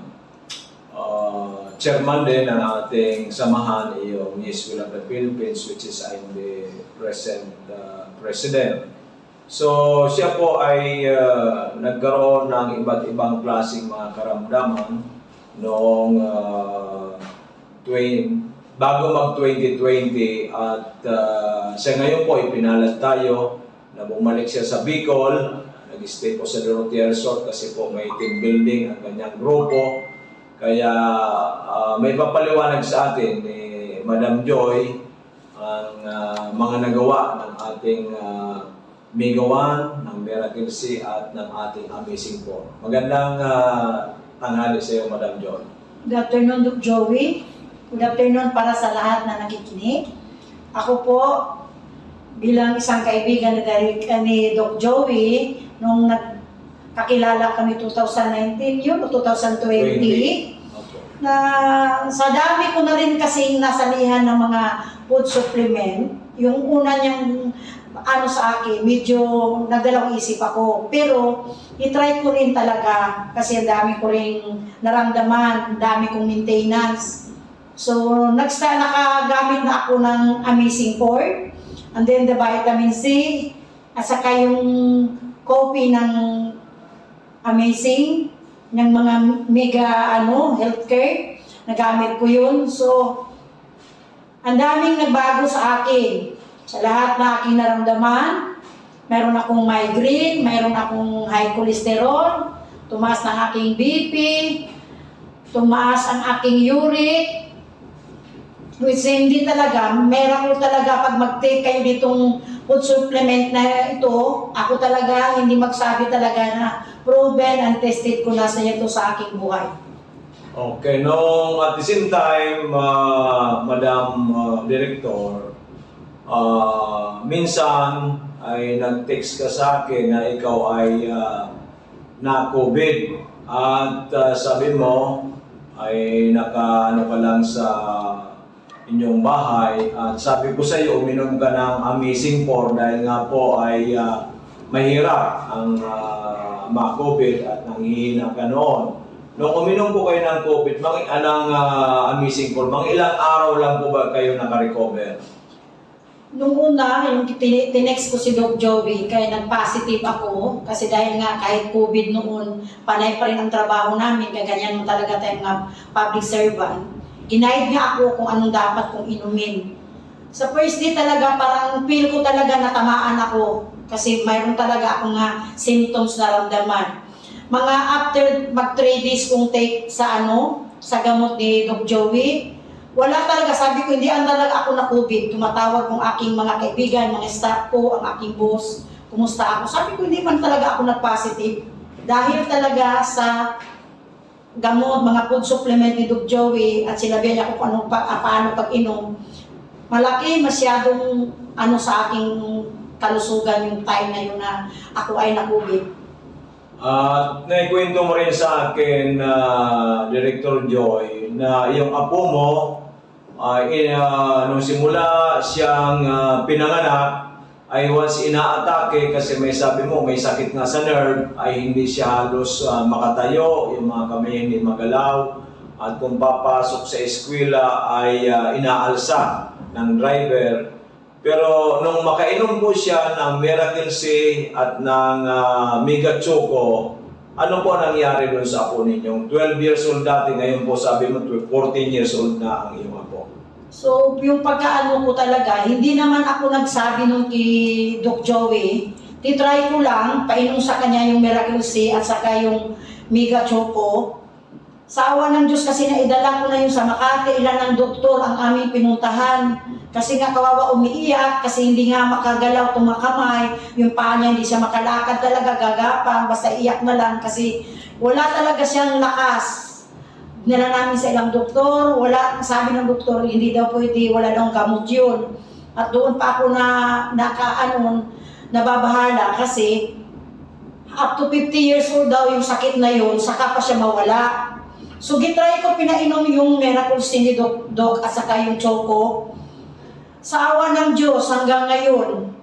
ah, chairman din ng ating samahan, yung Miss World of the Philippines, which is I'm the present, ah, president. So, siya po ay, ah, nagkaroon ng iba't ibang klaseng mga karamdaman noong, ah, twen-, bago mag twenty twenty, at, ah, siya ngayon po, ipinalad tayo na bumalik siya sa Bicol. Nag-stay po sa Dorotea Resort kasi po may team building ang kanyang grupo. Kaya, ah, may papaliwanag sa atin ni Madam Joy ang, ah, mga nagawa ng ating, ah, Mega One, ng Miracle C at ng ating Amazing Four. Magandang, ah, tanghali sa iyo, Madam Joy. Good afternoon, Doc Joey. Good afternoon para sa lahat na nakikinig. Ako po, bilang isang kaibigan ni Direk-, ni Doc Joey, nung nagkakilala kami two thousand nineteen yun o two thousand twenty, Opo. Na sa dami ko na rin kasing nasalihan ng mga food supplement, yung una niyang ano sa akin, medyo nagdalawang isip ako. Pero i-try ko rin talaga kasi ang dami ko ring naramdaman, ang dami kong maintenance. So, nagsa-, nakagamit na ako ng Amazing Four, and then the vitamin C, at saka yung coffee ng Amazing, ng mga mega, ano, healthcare. Nagamit ko yun. So, ang daming nagbago sa akin. Sa lahat na aking naramdaman, meron akong migraine, meron akong high cholesterol, tumaas ng aking B P, tumaas ang aking uric, which hindi talaga, miracle talaga pag mag-take kayo nitong food supplement na ito. Ako talaga, hindi magsabi talaga na proven and tested ko na sa ito sa aking buhay. Okay, nung at the same time, ah, Madam, ah, Director, ah, minsan ay nag-text ka sa akin na ikaw ay, ah, na-COVID. At, ah, sabi mo ay naka-, ano ka lang sa inyong bahay. At sabi ko sa iyo, uminom ka ng Amazing Four dahil nga po ay, ah, mahirap ang, ah, ma-COVID at nanghihina ka noon. Nung uminom po kayo ng COVID, mang-, ah, ng, ah, Amazing Four, mga ilang araw lang po ba kayo nakarecover? Nung una, yung tini-, tinext ko si Doc Joey, kaya nag-positive ako. Kasi dahil nga kahit COVID noon, panay pa rin ang trabaho namin, kaya ganyan mo talaga tayong mga public servant. Ginaid niya ako kung anong dapat kong inumin. Sa first day talaga, parang feel ko talaga natamaan ako. Kasi mayroon talaga akong nga symptoms na ramdaman. Mga after mag three days kong take sa ano, sa gamot ni Doc Joey, wala talaga, sabi ko, "Hindi ang talaga ako na-COVID." Tumatawag kong aking mga kaibigan, mga staff ko, ang aking boss, "Kumusta ako?" Sabi ko, "Hindi man talaga ako nag-positive." Dahil talaga sa gamot, mga food supplement ni Doc Joey, at sinabihan niya ako kung ano pa, ah, paano pag-inom. Malaki masyadong ano sa aking kalusugan yung time na yun na ako ay na-COVID. At naikwento mo rin sa akin, ah, Director Joy, na iyong apo mo, ah, in-, ah, nung simula siyang, ah, pinanganak, ay once inaatake kasi may sabi mo, may sakit nga sa nerve, ay hindi siya halos, ah, makatayo, yung mga kamay hindi magalaw. At kung papasok sa eskwela ay, ah, inaalsa ng driver. Pero nung makainom po siya ng Miracle C at ng, ah, Mega Choco, ano po ang nangyari doon sa apo ninyong twelve years old dati, ngayon po sabi mo tw-, fourteen years old na ang iyong apo? So, yung pagkaano ko talaga, hindi naman ako nagsabi nung kay Doc Joey. Tinry ko lang, painom sa kanya yung Miracle C at saka yung Mega Choco. Sa awa ng Diyos kasi naidala ko na yun sa Makati, ilan ng doktor ang aming pinuntahan. Kasi nga kawawa umiiyak, kasi hindi nga makagalaw, tumakamay, yung paa niya hindi siya makalakad talaga, gagapang, basta iyak na lang kasi wala talaga siyang lakas. Dinala namin sa ilang doktor, wala, sabi ng doktor, hindi daw pwede, wala daw gamot yun. At doon pa ako na, naka, ano, nababahala kasi Up to fifty years old daw yung sakit na yun, saka pa siya mawala. So, gitry ko pinainom yung Miracle C ni Doc, Doc at saka yung Choco. Sa awa ng Diyos, hanggang ngayon,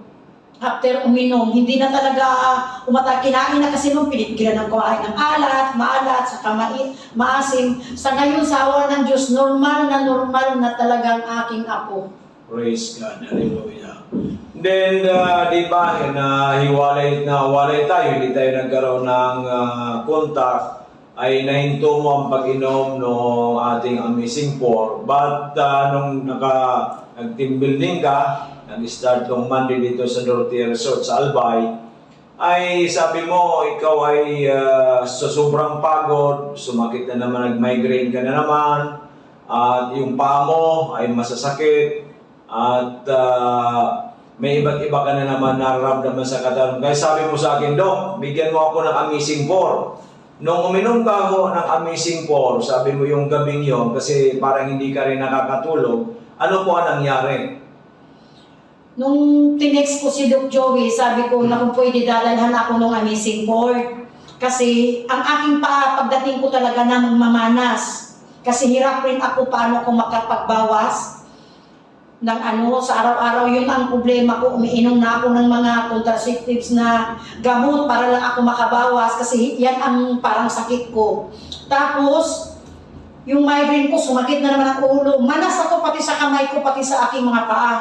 after uminom, hindi na talaga, ah, umata-, kinain na kasi nung pinigilan ng kumain ng alat, maalat, saka mai-, maasim. Sa ngayon, sa awa ng Diyos, normal na normal na talagang aking apo. Praise God. Hallelujah. Then, ah, di ba, na hiwalay, na walay tayo, hindi tayo nagkaroon ng, ah, contact, ay nahinto mo ang pag-inom ng ating Amazing Four. But, ah, nung naka-, nag-team building ka, nag-start nung Monday dito sa Dorotea Resort sa Albay, ay sabi mo, ikaw ay, ah, sa sobrang pagod, sumakit na naman, nag-migraine ka na naman, at yung paa mo ay masasakit, at, ah, may iba't iba ka na naman nararamdaman sa katawan. Kaya sabi mo sa akin, "Doc, bigyan mo ako ng Amazing Four." Nung uminom ka ako ng Amazing Four, sabi mo yung gabing yon, kasi parang hindi ka rin nakakatulog, ano po ang nangyari? Nung tinext ko si Doc Joey, sabi ko na kung pwede dadalhan ako ng Amazing Four. Kasi ang aking paa, pagdating ko talaga na mamanas. Kasi hirap rin ako paano ako makapagbawas ng ano, sa araw-araw. Yun ang problema ko, umiinom na ako ng mga contraceptives na gamot para lang ako makabawas kasi yan ang parang sakit ko. Tapos, yung migraine ko, sumakit na naman ang ulo. Manas ako pati sa kamay ko, pati sa aking mga paa.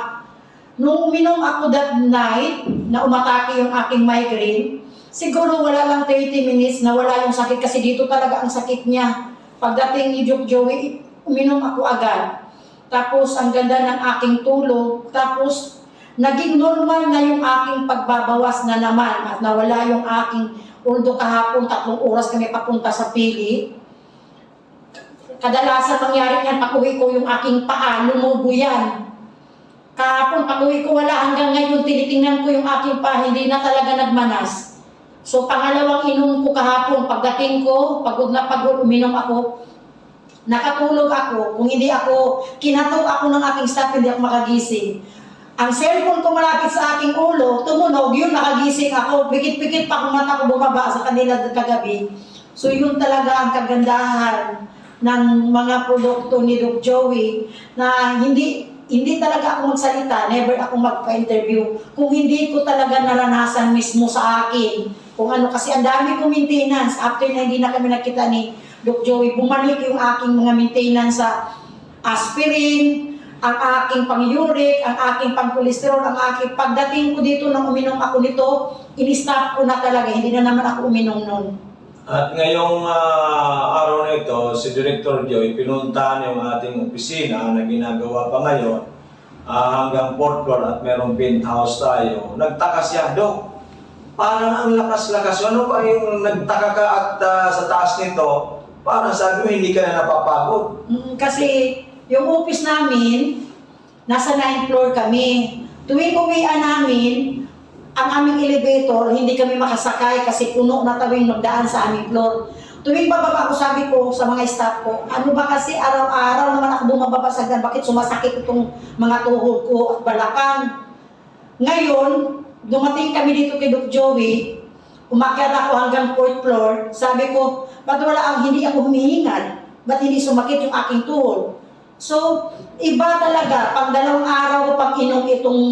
Nung uminom ako that night, na umatake yung aking migraine, siguro wala lang thirty minutes na wala yung sakit kasi dito talaga ang sakit niya. Pagdating ni Doc Joey, uminom ako agad. Tapos, ang ganda ng aking tulog. Tapos, naging normal na yung aking pagbabawas na naman at nawala yung aking, although kahapon, tatlong oras kami papunta sa Pili. Kadalasan mangyari niyan, pag-uwi ko, yung aking paa, lumubo yan. Kahapon, pag-uwi ko, wala. Hanggang ngayon, tinitingnan ko yung aking paa, hindi na talaga nagmanas. So, pangalawang inom ko kahapon, pagdating ko, pagod na pagod, uminom ako. Nakatulog ako. Kung hindi ako, kinatok ako ng aking staff, hindi ako makagising. Ang cellphone ko malapit sa aking ulo, tumunog, yun, nakagising ako. Pikit-pikit pa kung mata ko bumaba sa kanila kagabi. So, yun talaga ang kagandahan ng mga produkto ni Doc Joey, na hindi, hindi talaga ako magsalita, never ako magpa-interview kung hindi ko talaga naranasan mismo sa akin. Kung ano, kasi ang dami kong maintenance. After na hindi na kami nagkita ni Doc Joey, bumalik yung aking mga maintenance sa aspirin, ang aking pang-uric, ang aking pang-cholesterol, ang aking, pagdating ko dito nang uminom ako nito, in-stop ko na talaga, hindi na naman ako uminom nun. At ngayong, ah, araw na ito, si Director Joy, pinuntahan yung ating opisina na ginagawa pa ngayon, ah, hanggang fourth floor at merong penthouse tayo. Nagtaka siya, "Dok, parang ang lakas-lakas. Ano ba yung nagtaka ka at, ah, sa taas nito? Parang sabi mo, hindi ka na napapagod." Mm, kasi yung office namin, nasa ninth floor kami. Tuwing uwian namin, ang aming elevator, hindi kami makasakay kasi puno na tuwing magdaan sa aming floor. Tuwing bababa ako, sabi ko sa mga staff ko, "Ano ba kasi, araw-araw naman ako bumababa sa hagdan, bakit sumasakit itong mga tuhod ko at balakang?" Ngayon, dumating kami dito kay Doc Joey, umakyat ako hanggang fourth floor, sabi ko, "Ba't wala ang, hindi ako humihingad? Ba't hindi sumakit yung aking tuhod?" So, iba talaga, pang dalawang araw ko pang inom itong,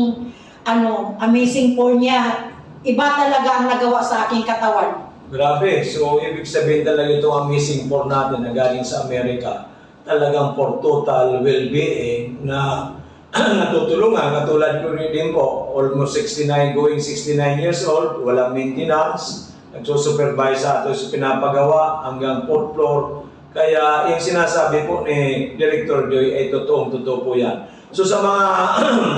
ano, Amazing Four niya. Iba talaga ang nagawa sa aking katawan. Grabe. So, ibig sabihin talaga itong Amazing Four natin na galing sa Amerika, talagang for total well-being na natutulungan. Katulad ko rin din po, almost sixty-nine, going sixty-nine years old, walang maintenance. Nagsusupervise sa ato sa pinapagawa hanggang fourth floor. Kaya yung sinasabi po ni Director Joy ay totoong-totoo po yan. So sa mga,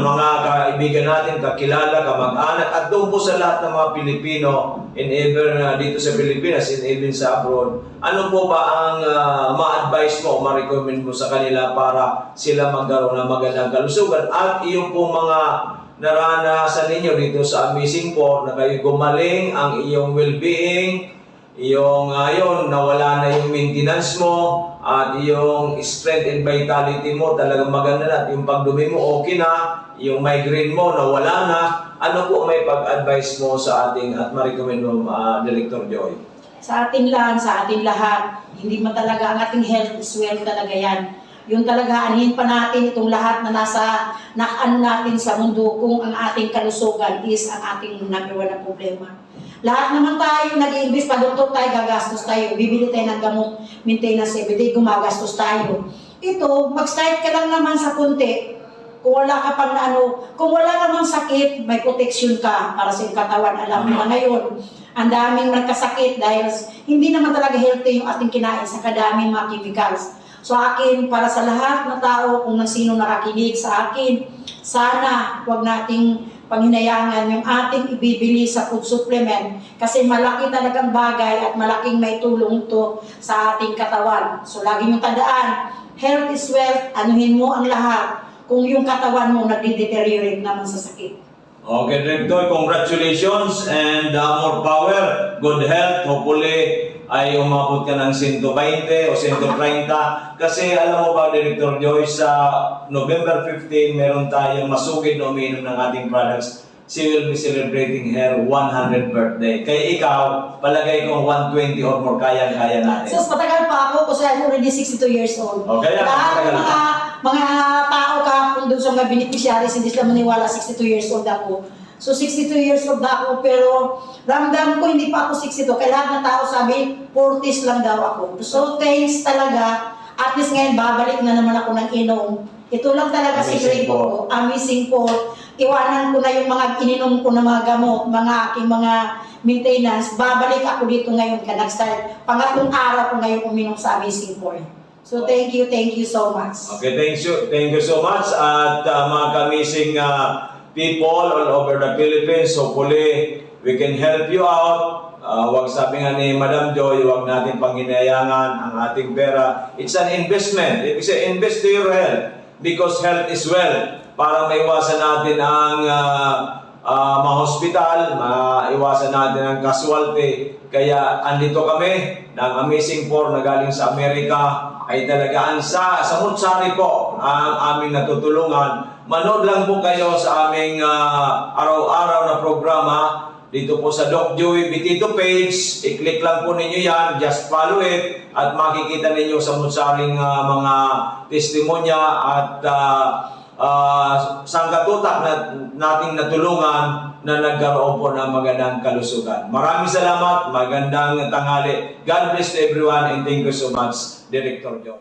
mga kaibigan natin, kakilala, kamag-anak, at doon po sa lahat ng mga Pilipino in ever na dito sa Pilipinas, in even sa abroad, ano po ba ang, ah, ma-advise mo o ma-recommend mo sa kanila para sila magkaroon ng magandang kalusugan? At iyo po mga naranasan ninyo dito sa Amazing Four na kayo gumaling, ang iyong well-being, Yung, ah, yun, nawala na yung maintenance mo, at yung strength and vitality mo, talagang maganda na, at yung pagdumi mo, okay na, yung migraine mo, nawala na. Ano po may pag-advise mo sa ating, at ma-recommend mo, ah, Director Joy? Sa atin lang, sa ating lahat, hindi man talaga, ang ating health is wealth talaga yan. Yun talaga, anhin pa natin itong lahat na nasa, na ano natin sa mundo, kung ang ating kalusugan is ang ating number one na problema. Lahat naman tayo nag-iimbis, pa-doktor tayo, gagastos tayo, bibili tayo ng gamot, maintenance everyday, gumagastos tayo. Ito, mag-start ka lang naman sa konti. Kung wala ka pang ano, kung wala ka mang sakit, may protection ka para sa iyong katawan. Alam mo na ngayon, ang daming nagkasakit dahil s-, hindi naman talaga healthy yung ating kinain sa kadaming mga chemicals. So akin, para sa lahat na tao, kung nang sino nakakinig sa akin, sana wag nating panghinayangan yung ating ibibili sa food supplement kasi malaki talagang bagay at malaking may tulong ito sa ating katawan. So lagi niyong tandaan, health is wealth, anuhin mo ang lahat kung yung katawan mo nagde-deteriorate naman sa sakit. Okay, Director, congratulations and, uh, more power, good health. Hopefully, ay umabot ka ng sento baynte o sento treinta. Kasi alam mo ba, Director Joy, sa November fifteen, meron tayong masugid na umiinom ng ating products. She will be celebrating her one hundred birthday. Kaya ikaw, palagay ko one twenty or more, kayang-kaya natin. Sus, matagal pa ako kasi I'm already sixty-two years old. O, kaya Lahat matagal ng mga, pa. mga tao kahapon doon sa mga beneficiaries, hindi sila maniwala sixty-two years old ako. So, sixty-two years old na ako, pero ramdam ko hindi pa ako sixty-two. Kaya lahat ng tao sabi, forties lang daw ako. So, thanks talaga. At least ngayon, babalik na naman ako ng inom. Ito lang talaga Amazing secreto po. ko. Amazing po. Iwanan ko na yung mga ininom ko na mga gamot, mga aking mga maintenance. Babalik ako dito ngayon, ka next time. Pangatlong araw ko ngayon uminom sa Amazing Four. So, thank you, thank you so much. Okay, thank you, thank you so much. At, ah, mga ka-Amazing, ah, people all over the Philippines, hopefully, we can help you out. Ah, wag, sabi nga ni Madam Joy, wag natin panghinayangan ang ating pera. It's an investment. If you say, invest to your health, because health is wealth. Para maiwasan natin ang, ah, ah, mahospital, maiwasan natin ang casualty. Kaya andito kami, ng Amazing Four na galing sa Amerika, ay talaga ang sa, samot-sari po ang aming natutulungan. Manood lang po kayo sa aming, ah, araw-araw na programa dito po sa Doc Joey Bitito page. I-click lang po ninyo yan, just follow it, at makikita ninyo samot-saring, ah, mga testimonya at, ah, ah, sangkatutak na nating natulungan na nagkaroon po ng magandang kalusugan. Maraming salamat, magandang tanghali. God bless to everyone and thank you so much, Director Joe.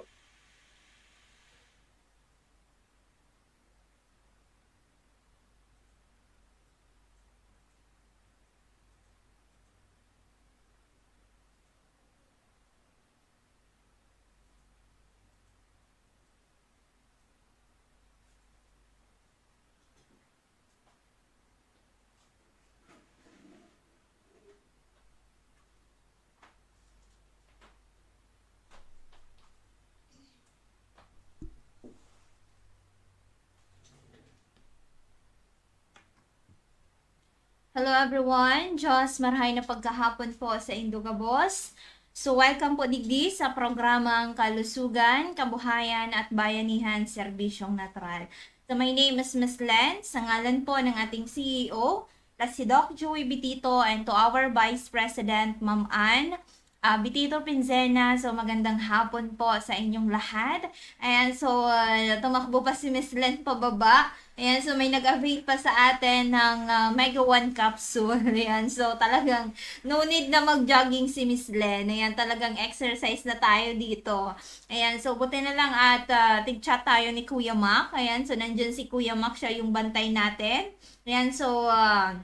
Hello everyone! Diyos, marahay na pagkahapon po sa indo gabos. So, welcome po digdi sa programang Kalusugan, Kabuhayan at Bayanihan, Serbisyong Natural. So, my name is Miss Len. Sa ngalan po ng ating C E O, na si Doc Joey Bitito, and to our Vice President, Ma'am Ann, ah, Bitito Pinzena. So, magandang hapon po sa inyong lahat. Ayan, so, ah, tumakbo pa si Miss Len pababa. Ayan, so may nag-avail pa sa atin ng, ah, Mega One capsule. Ayan, so talagang no need na mag-jogging si Miss Len. Ayan, talagang exercise na tayo dito. Ayan, so buti na lang at, ah, tig-chat tayo ni Kuya Mac. Ayan, so nandyan si Kuya Mac, siya yung bantay natin. Ayan, so, ah,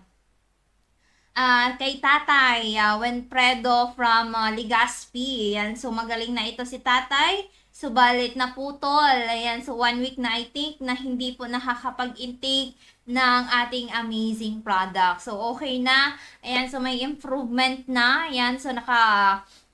ah, kay Tatay, ah, Wenfredo from, ah, Legazpi. Ayan, so magaling na ito si Tatay. Subalit naputol. Ayan, so one week na, I think, na hindi po nakakapag-intake ng ating Amazing product. So, okay na. Ayan, so may improvement na. Ayan, so naka,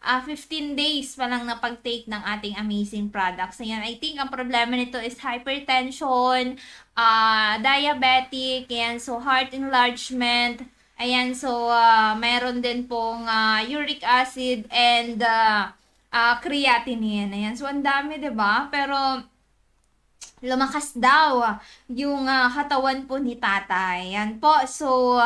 ah, fifteen days pa lang na pag-take ng ating Amazing products. Ayan, I think ang problema nito is hypertension, ah, diabetic, ayan, so heart enlargement, Ayan, so, ah, meron din pong, ah, uric acid and, ah, ah, creatinine. Ayan, so ang dami, 'di ba? Pero lumakas daw yung, ah, katawan po ni tatay. Ayan po. So,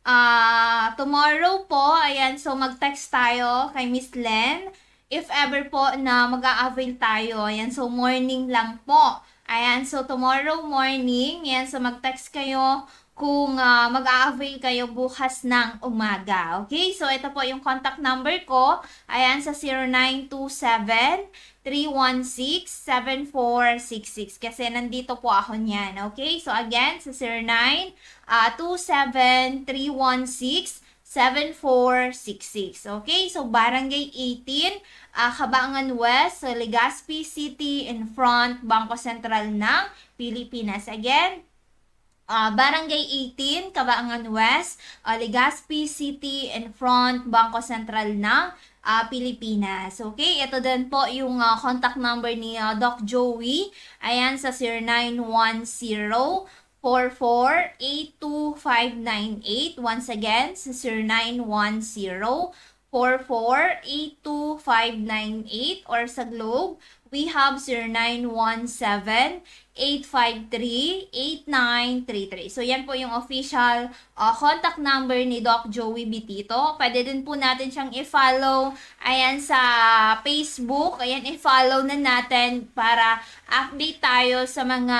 ah, tomorrow po, ayan, so mag-text tayo kay Miss Len if ever po na mag-a-avail tayo. Ayan, so morning lang po. Ayan, so tomorrow morning, ayan, so mag-text kayo kung, ah, mag-a-avail kayo bukas ng umaga. Okay? So ito po yung contact number ko. Ayan, sa zero nine two seven, three one six, seven four six six. Kasi nandito po ako niyan. Okay? So again, sa zero nine, ah, two seven, three one six, seven four six six. Okay? So Barangay eighteen, ah, Cabangan West, sa Legazpi City, in front Bangko Sentral ng Pilipinas. Again, ah, Barangay eighteen, Cabangan West, ah, Legazpi City, in front Bangko Sentral ng, ah, Pilipinas. Okay? Ito din po yung, ah, contact number ni, ah, Doc Joey. Ayan, sa zero nine one zero, four four eight two five nine eight. Once again, sa zero nine one zero, four four eight two five nine eight, or sa Globe, we have zero nine one seven, eight five three, eight nine three three. So, yan po yung official, ah, contact number ni Doc Joey Bitito. Pwede din po natin siyang i-follow, ayan, sa Facebook. Ayan, i-follow na natin para update tayo sa mga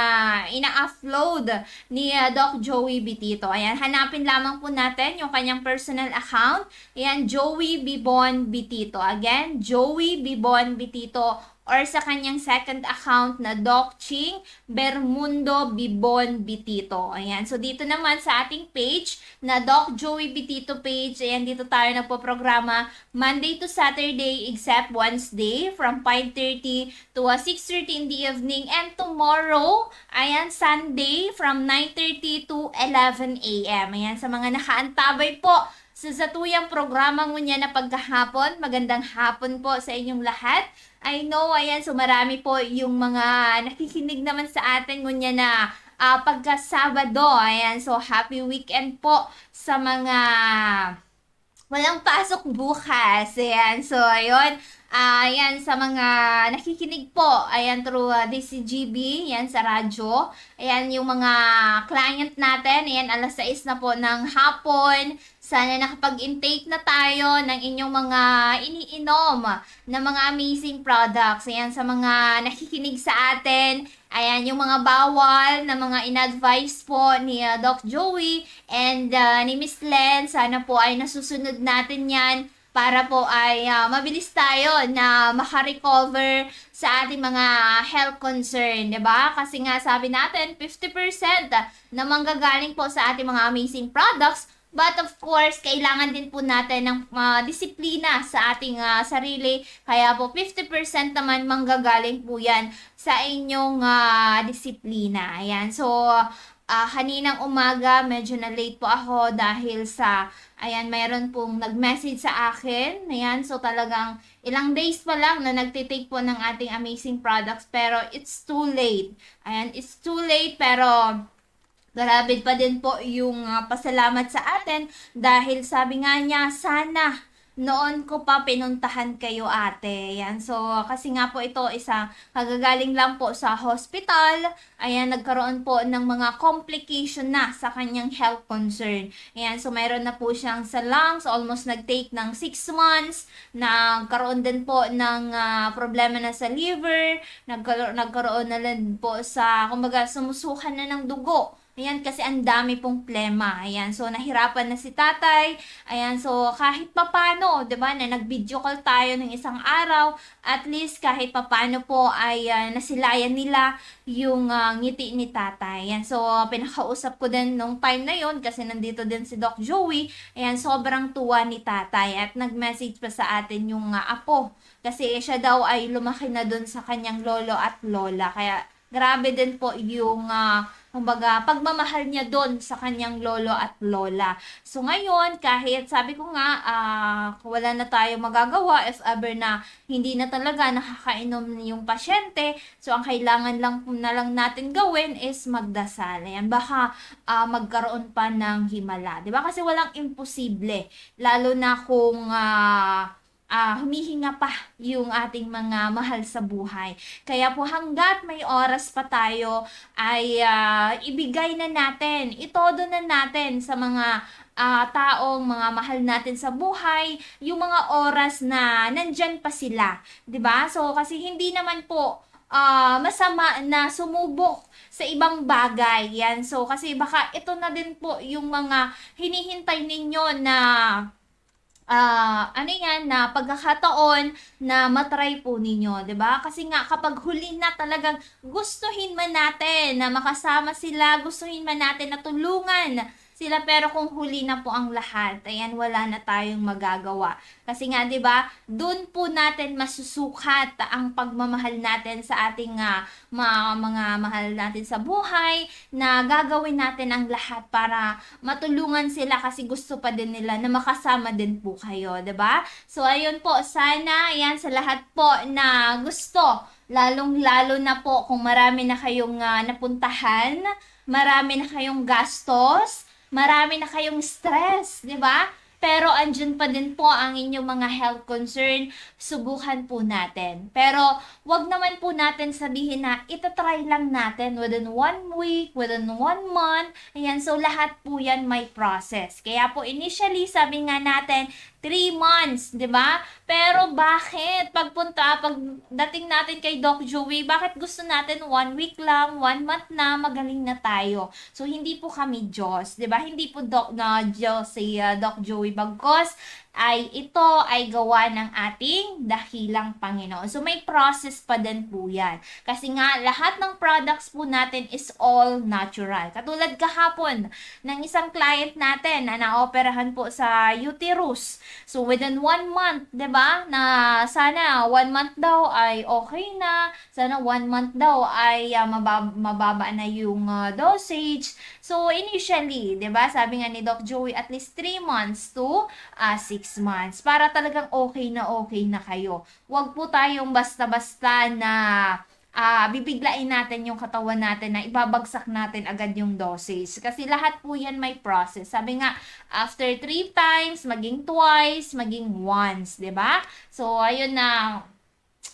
ina-upload ni, ah, Doc Joey Bitito. Ayan, hanapin lamang po natin yung kanyang personal account. Ayan, Joey Bibon Bitito. Again, Joey Bibon Bitito, or sa kanyang second account na Doc Ching Bermundo Bibon Bitito. Ayan. So, dito naman sa ating page na Doc Joey Bitito page, ayan, dito tayo nagpoprograma Monday to Saturday except Wednesday from five thirty to, uh, six thirty in the evening. And tomorrow, ayan, Sunday from nine thirty to eleven a m. Ayan, sa mga nakaantabay po sa satuyang programa ngunyan na pagkahapon, magandang hapon po sa inyong lahat. I know, ayan, so marami po yung mga nakikinig naman sa atin ngunyan na, ah, pagka-Sabado. Ayan, so happy weekend po sa mga walang pasok bukas. Ayan, so ayun. Ah, ayan, sa mga nakikinig po, ayan, through, ah, D C G B, ayan, sa radyo. Ayan, yung mga client natin, ayan, alas sais na po ng hapon. Sana nakapag-intake na tayo ng inyong mga iniinom na mga amazing products. Ayan, sa mga nakikinig sa atin, ayan, yung mga bawal na mga in-advise po ni, ah, Doc Joey and, ah, ni Miss Len, sana po ay nasusunod natin yan para po ay, ah, mabilis tayo na makarecover sa ating mga health concern, 'di ba? Kasi nga, sabi natin, fifty percent na manggagaling po sa ating mga amazing products. But of course, kailangan din po natin ng, ah, disiplina sa ating, ah, sarili. Kaya po, fifty percent naman manggagaling po yan sa inyong, ah, disiplina. Ayan. So, ah, kaninang umaga, medyo na-late po ako dahil sa, ayan, mayroon pong nag-message sa akin. Ayan. So, talagang ilang days pa lang na nagtitake po ng ating amazing products. Pero it's too late. Ayan, it's too late. Pero grabe pa din po yung, ah, pasalamat sa atin dahil sabi nga niya, "Sana noon ko pa pinuntahan kayo, ate." Yan. So, kasi nga po ito, isa, kagagaling lang po sa hospital. Ayan, nagkaroon po ng mga complication na sa kanyang health concern. Ayan, so mayroon na po siyang sa lungs, almost nag-take ng six months. Nagkaroon din po ng, ah, problema na sa liver. Nagkaro-, nagkaroon na rin po sa, kumbaga, sumusukan na ng dugo. Ayan, kasi ang dami pong plema. Ayan, so nahirapan na si tatay. Ayan, so kahit papano, 'di ba, na nag-video call tayo ng isang araw, at least kahit papano po ay, ah, nasilayan nila yung, ah, ngiti ni tatay. Ayan, so pinakausap ko din nung time na yon kasi nandito din si Doc Joey. Ayan, sobrang tuwa ni tatay at nag-message pa sa atin yung, ah, apo. Kasi siya daw ay lumaki na dun sa kanyang lolo at lola. Kaya grabe din po yung, ah, kumbaga, pagmamahal niya doon sa kanyang lolo at lola. So ngayon, kahit sabi ko nga, ah, wala na tayong magagawa if ever na hindi na talaga nakakainom yung pasyente. So ang kailangan lang na lang natin gawin is magdasal. Ayan, baka ah, magkaroon pa ng himala, 'di ba? Kasi walang imposible, lalo na kung ah, ah, humihinga pa yung ating mga mahal sa buhay. Kaya po hangga't may oras pa tayo ay ah, ibigay na natin, itodo na natin sa mga ah, taong mga mahal natin sa buhay, yung mga oras na nandyan pa sila, 'di ba? So kasi hindi naman po ah, masama na sumubok sa ibang bagay. Yan. So kasi baka ito na din po yung mga hinihintay ninyo na ah, ano yan, na pagkakataon na matry po ninyo, 'di ba? Kasi nga kapag huli na, talagang gustuhin man natin na makasama sila, gustuhin man natin na tulungan sila, pero kung huli na po ang lahat, ayan, wala na tayong magagawa. Kasi nga, 'di ba, doon po natin masusukat ang pagmamahal natin sa ating ah, ma- mga mahal natin sa buhay, na gagawin natin ang lahat para matulungan sila kasi gusto pa din nila na makasama din po kayo, 'di ba? So ayun po, sana yan sa lahat po na gusto, lalong-lalo na po kung marami na kayong ah, napuntahan, marami na kayong gastos, marami na kayong stress, 'di ba? Pero andyan pa din po ang inyong mga health concern, subukan po natin. Pero wag naman po natin sabihin na itatry lang natin within one week, within one month. Ayan, so lahat po yan may process. Kaya po initially, sabi nga natin, three months, 'di ba? Pero bakit pagpunta, pag dating natin kay Doc Joey, bakit gusto natin one week lang, one month na, magaling na tayo? So hindi po kami Diyos, 'di ba? Hindi po Doc na Diyos si ah, Doc Joey, bagkos ay ito ay gawa ng ating dakilang Panginoon. So may process pa din po 'yan. Kasi nga lahat ng products po natin is all natural. Katulad kahapon ng isang client natin na naoperahan po sa uterus. So within one month, 'di ba? Na sana one month daw ay okay na, sana one month daw ay ah, mabab- mababa na yung ah, dosage. So initially, 'di ba? Sabi nga ni Doc Joey, at least three months to ah, six months para talagang okay na okay na kayo. Huwag po tayong basta-basta na ah, bibiglain natin yung katawan natin, na ibabagsak natin agad yung dosage. Kasi lahat po yan may process. Sabi nga, after three times, maging twice, maging once, 'di ba? So ayun na.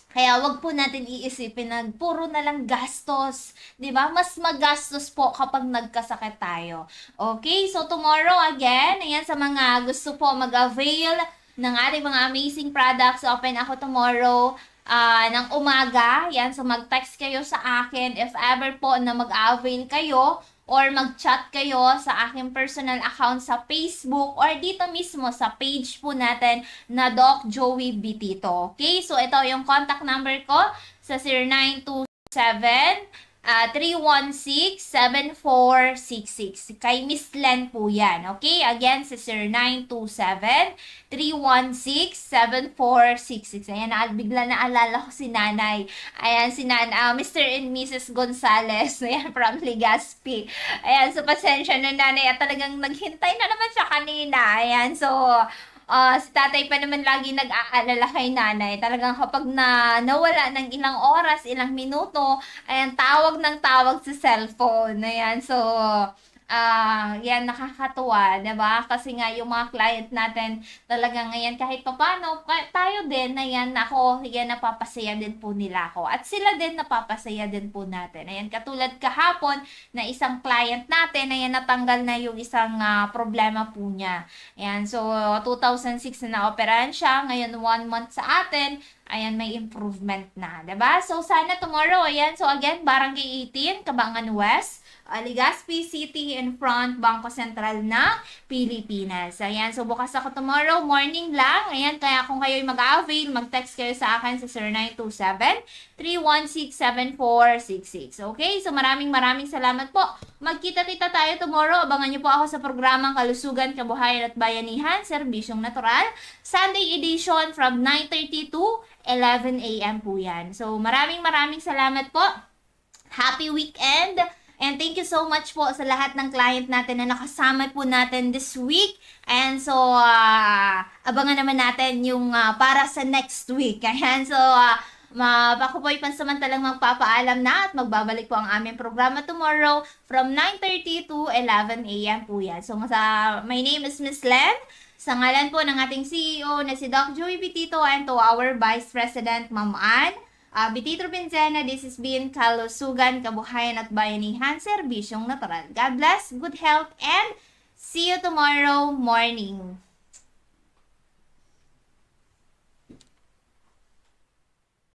Kaya wag po natin iisipin na puro na lang gastos, 'di ba? Mas magastos po kapag nagkasakit tayo. Okay, so tomorrow again, ayan, sa mga gusto po mag-avail ng ating mga amazing products, open ako tomorrow ah, ng umaga. Yan, so mag-text kayo sa akin if ever po na mag-avail kayo or mag-chat kayo sa aking personal account sa Facebook or dito mismo sa page po natin na Doc Joey Bitito. Okay? So ito yung contact number ko sa zero nine two seven ah, three one six, seven four six six. Kay Miss Len po yan. Okay? Again, sa zero nine two seven, three one six, seven four six six. Ayan, na, bigla naalala ko si Nanay. Ayan, si Nan, ah, Mister and Missus Gonzales. Ayan, from Legazpi. Ayan, so pasensya na, Nanay. At talagang naghintay na naman siya kanina. Ayan, so ah, si tatay pa naman lagi nag-aalala kay nanay. Talagang kapag na, nawala ng ilang oras, ilang minuto, ayan, tawag ng tawag sa cellphone. Ayan, so, ah, yan, nakakatuwa, 'di ba? Kasi nga, yung mga client natin, talagang, ayan, kahit papano, ka- tayo din, ayan, ako, yan, napapasaya din po nila ako. At sila din, napapasaya din po natin. Ayan, katulad kahapon, na isang client natin, ayan, natanggal na yung isang ah, problema po niya. Ayan, so two thousand six na naoperahan siya, ngayon one month sa atin, ayan, may improvement na, 'di ba? So sana tomorrow, ayan, so again, Barangay eighteen, Cabangan West, ah, Legazpi City, in front Bangko Sentral ng Pilipinas. Ayan, so bukas ako tomorrow, morning lang. Ayan, kaya kung kayo'y mag-avail, mag-text kayo sa akin sa zero nine two seven, three one six, seven four six six. Okay? So maraming maraming salamat po. Magkita-kita tayo tomorrow. Abangan niyo po ako sa programang Kalusugan, Kabuhayan at Bayanihan, Serbisyong Natural, Sunday edition from nine thirty to eleven a m po yan. So maraming maraming salamat po. Happy weekend! And thank you so much po sa lahat ng client natin na nakasama po natin this week. And so, ah, abangan naman natin yung ah, para sa next week. Ayan, so, ah, ma ako po'y pansamantalang magpapaalam na at magbabalik po ang aming programa tomorrow from nine thirty to eleven a m po yan. So, sa, my name is Miss Len. Sa ngalan po ng ating C E O na si Doc Joey Bitito and to our Vice President, Ma'am Ann, uh, Bitito Benzena, this is been Kalusugan, Kabuhayan at Bayanihan, Serbisyong Natural. God bless, good health, and see you tomorrow morning.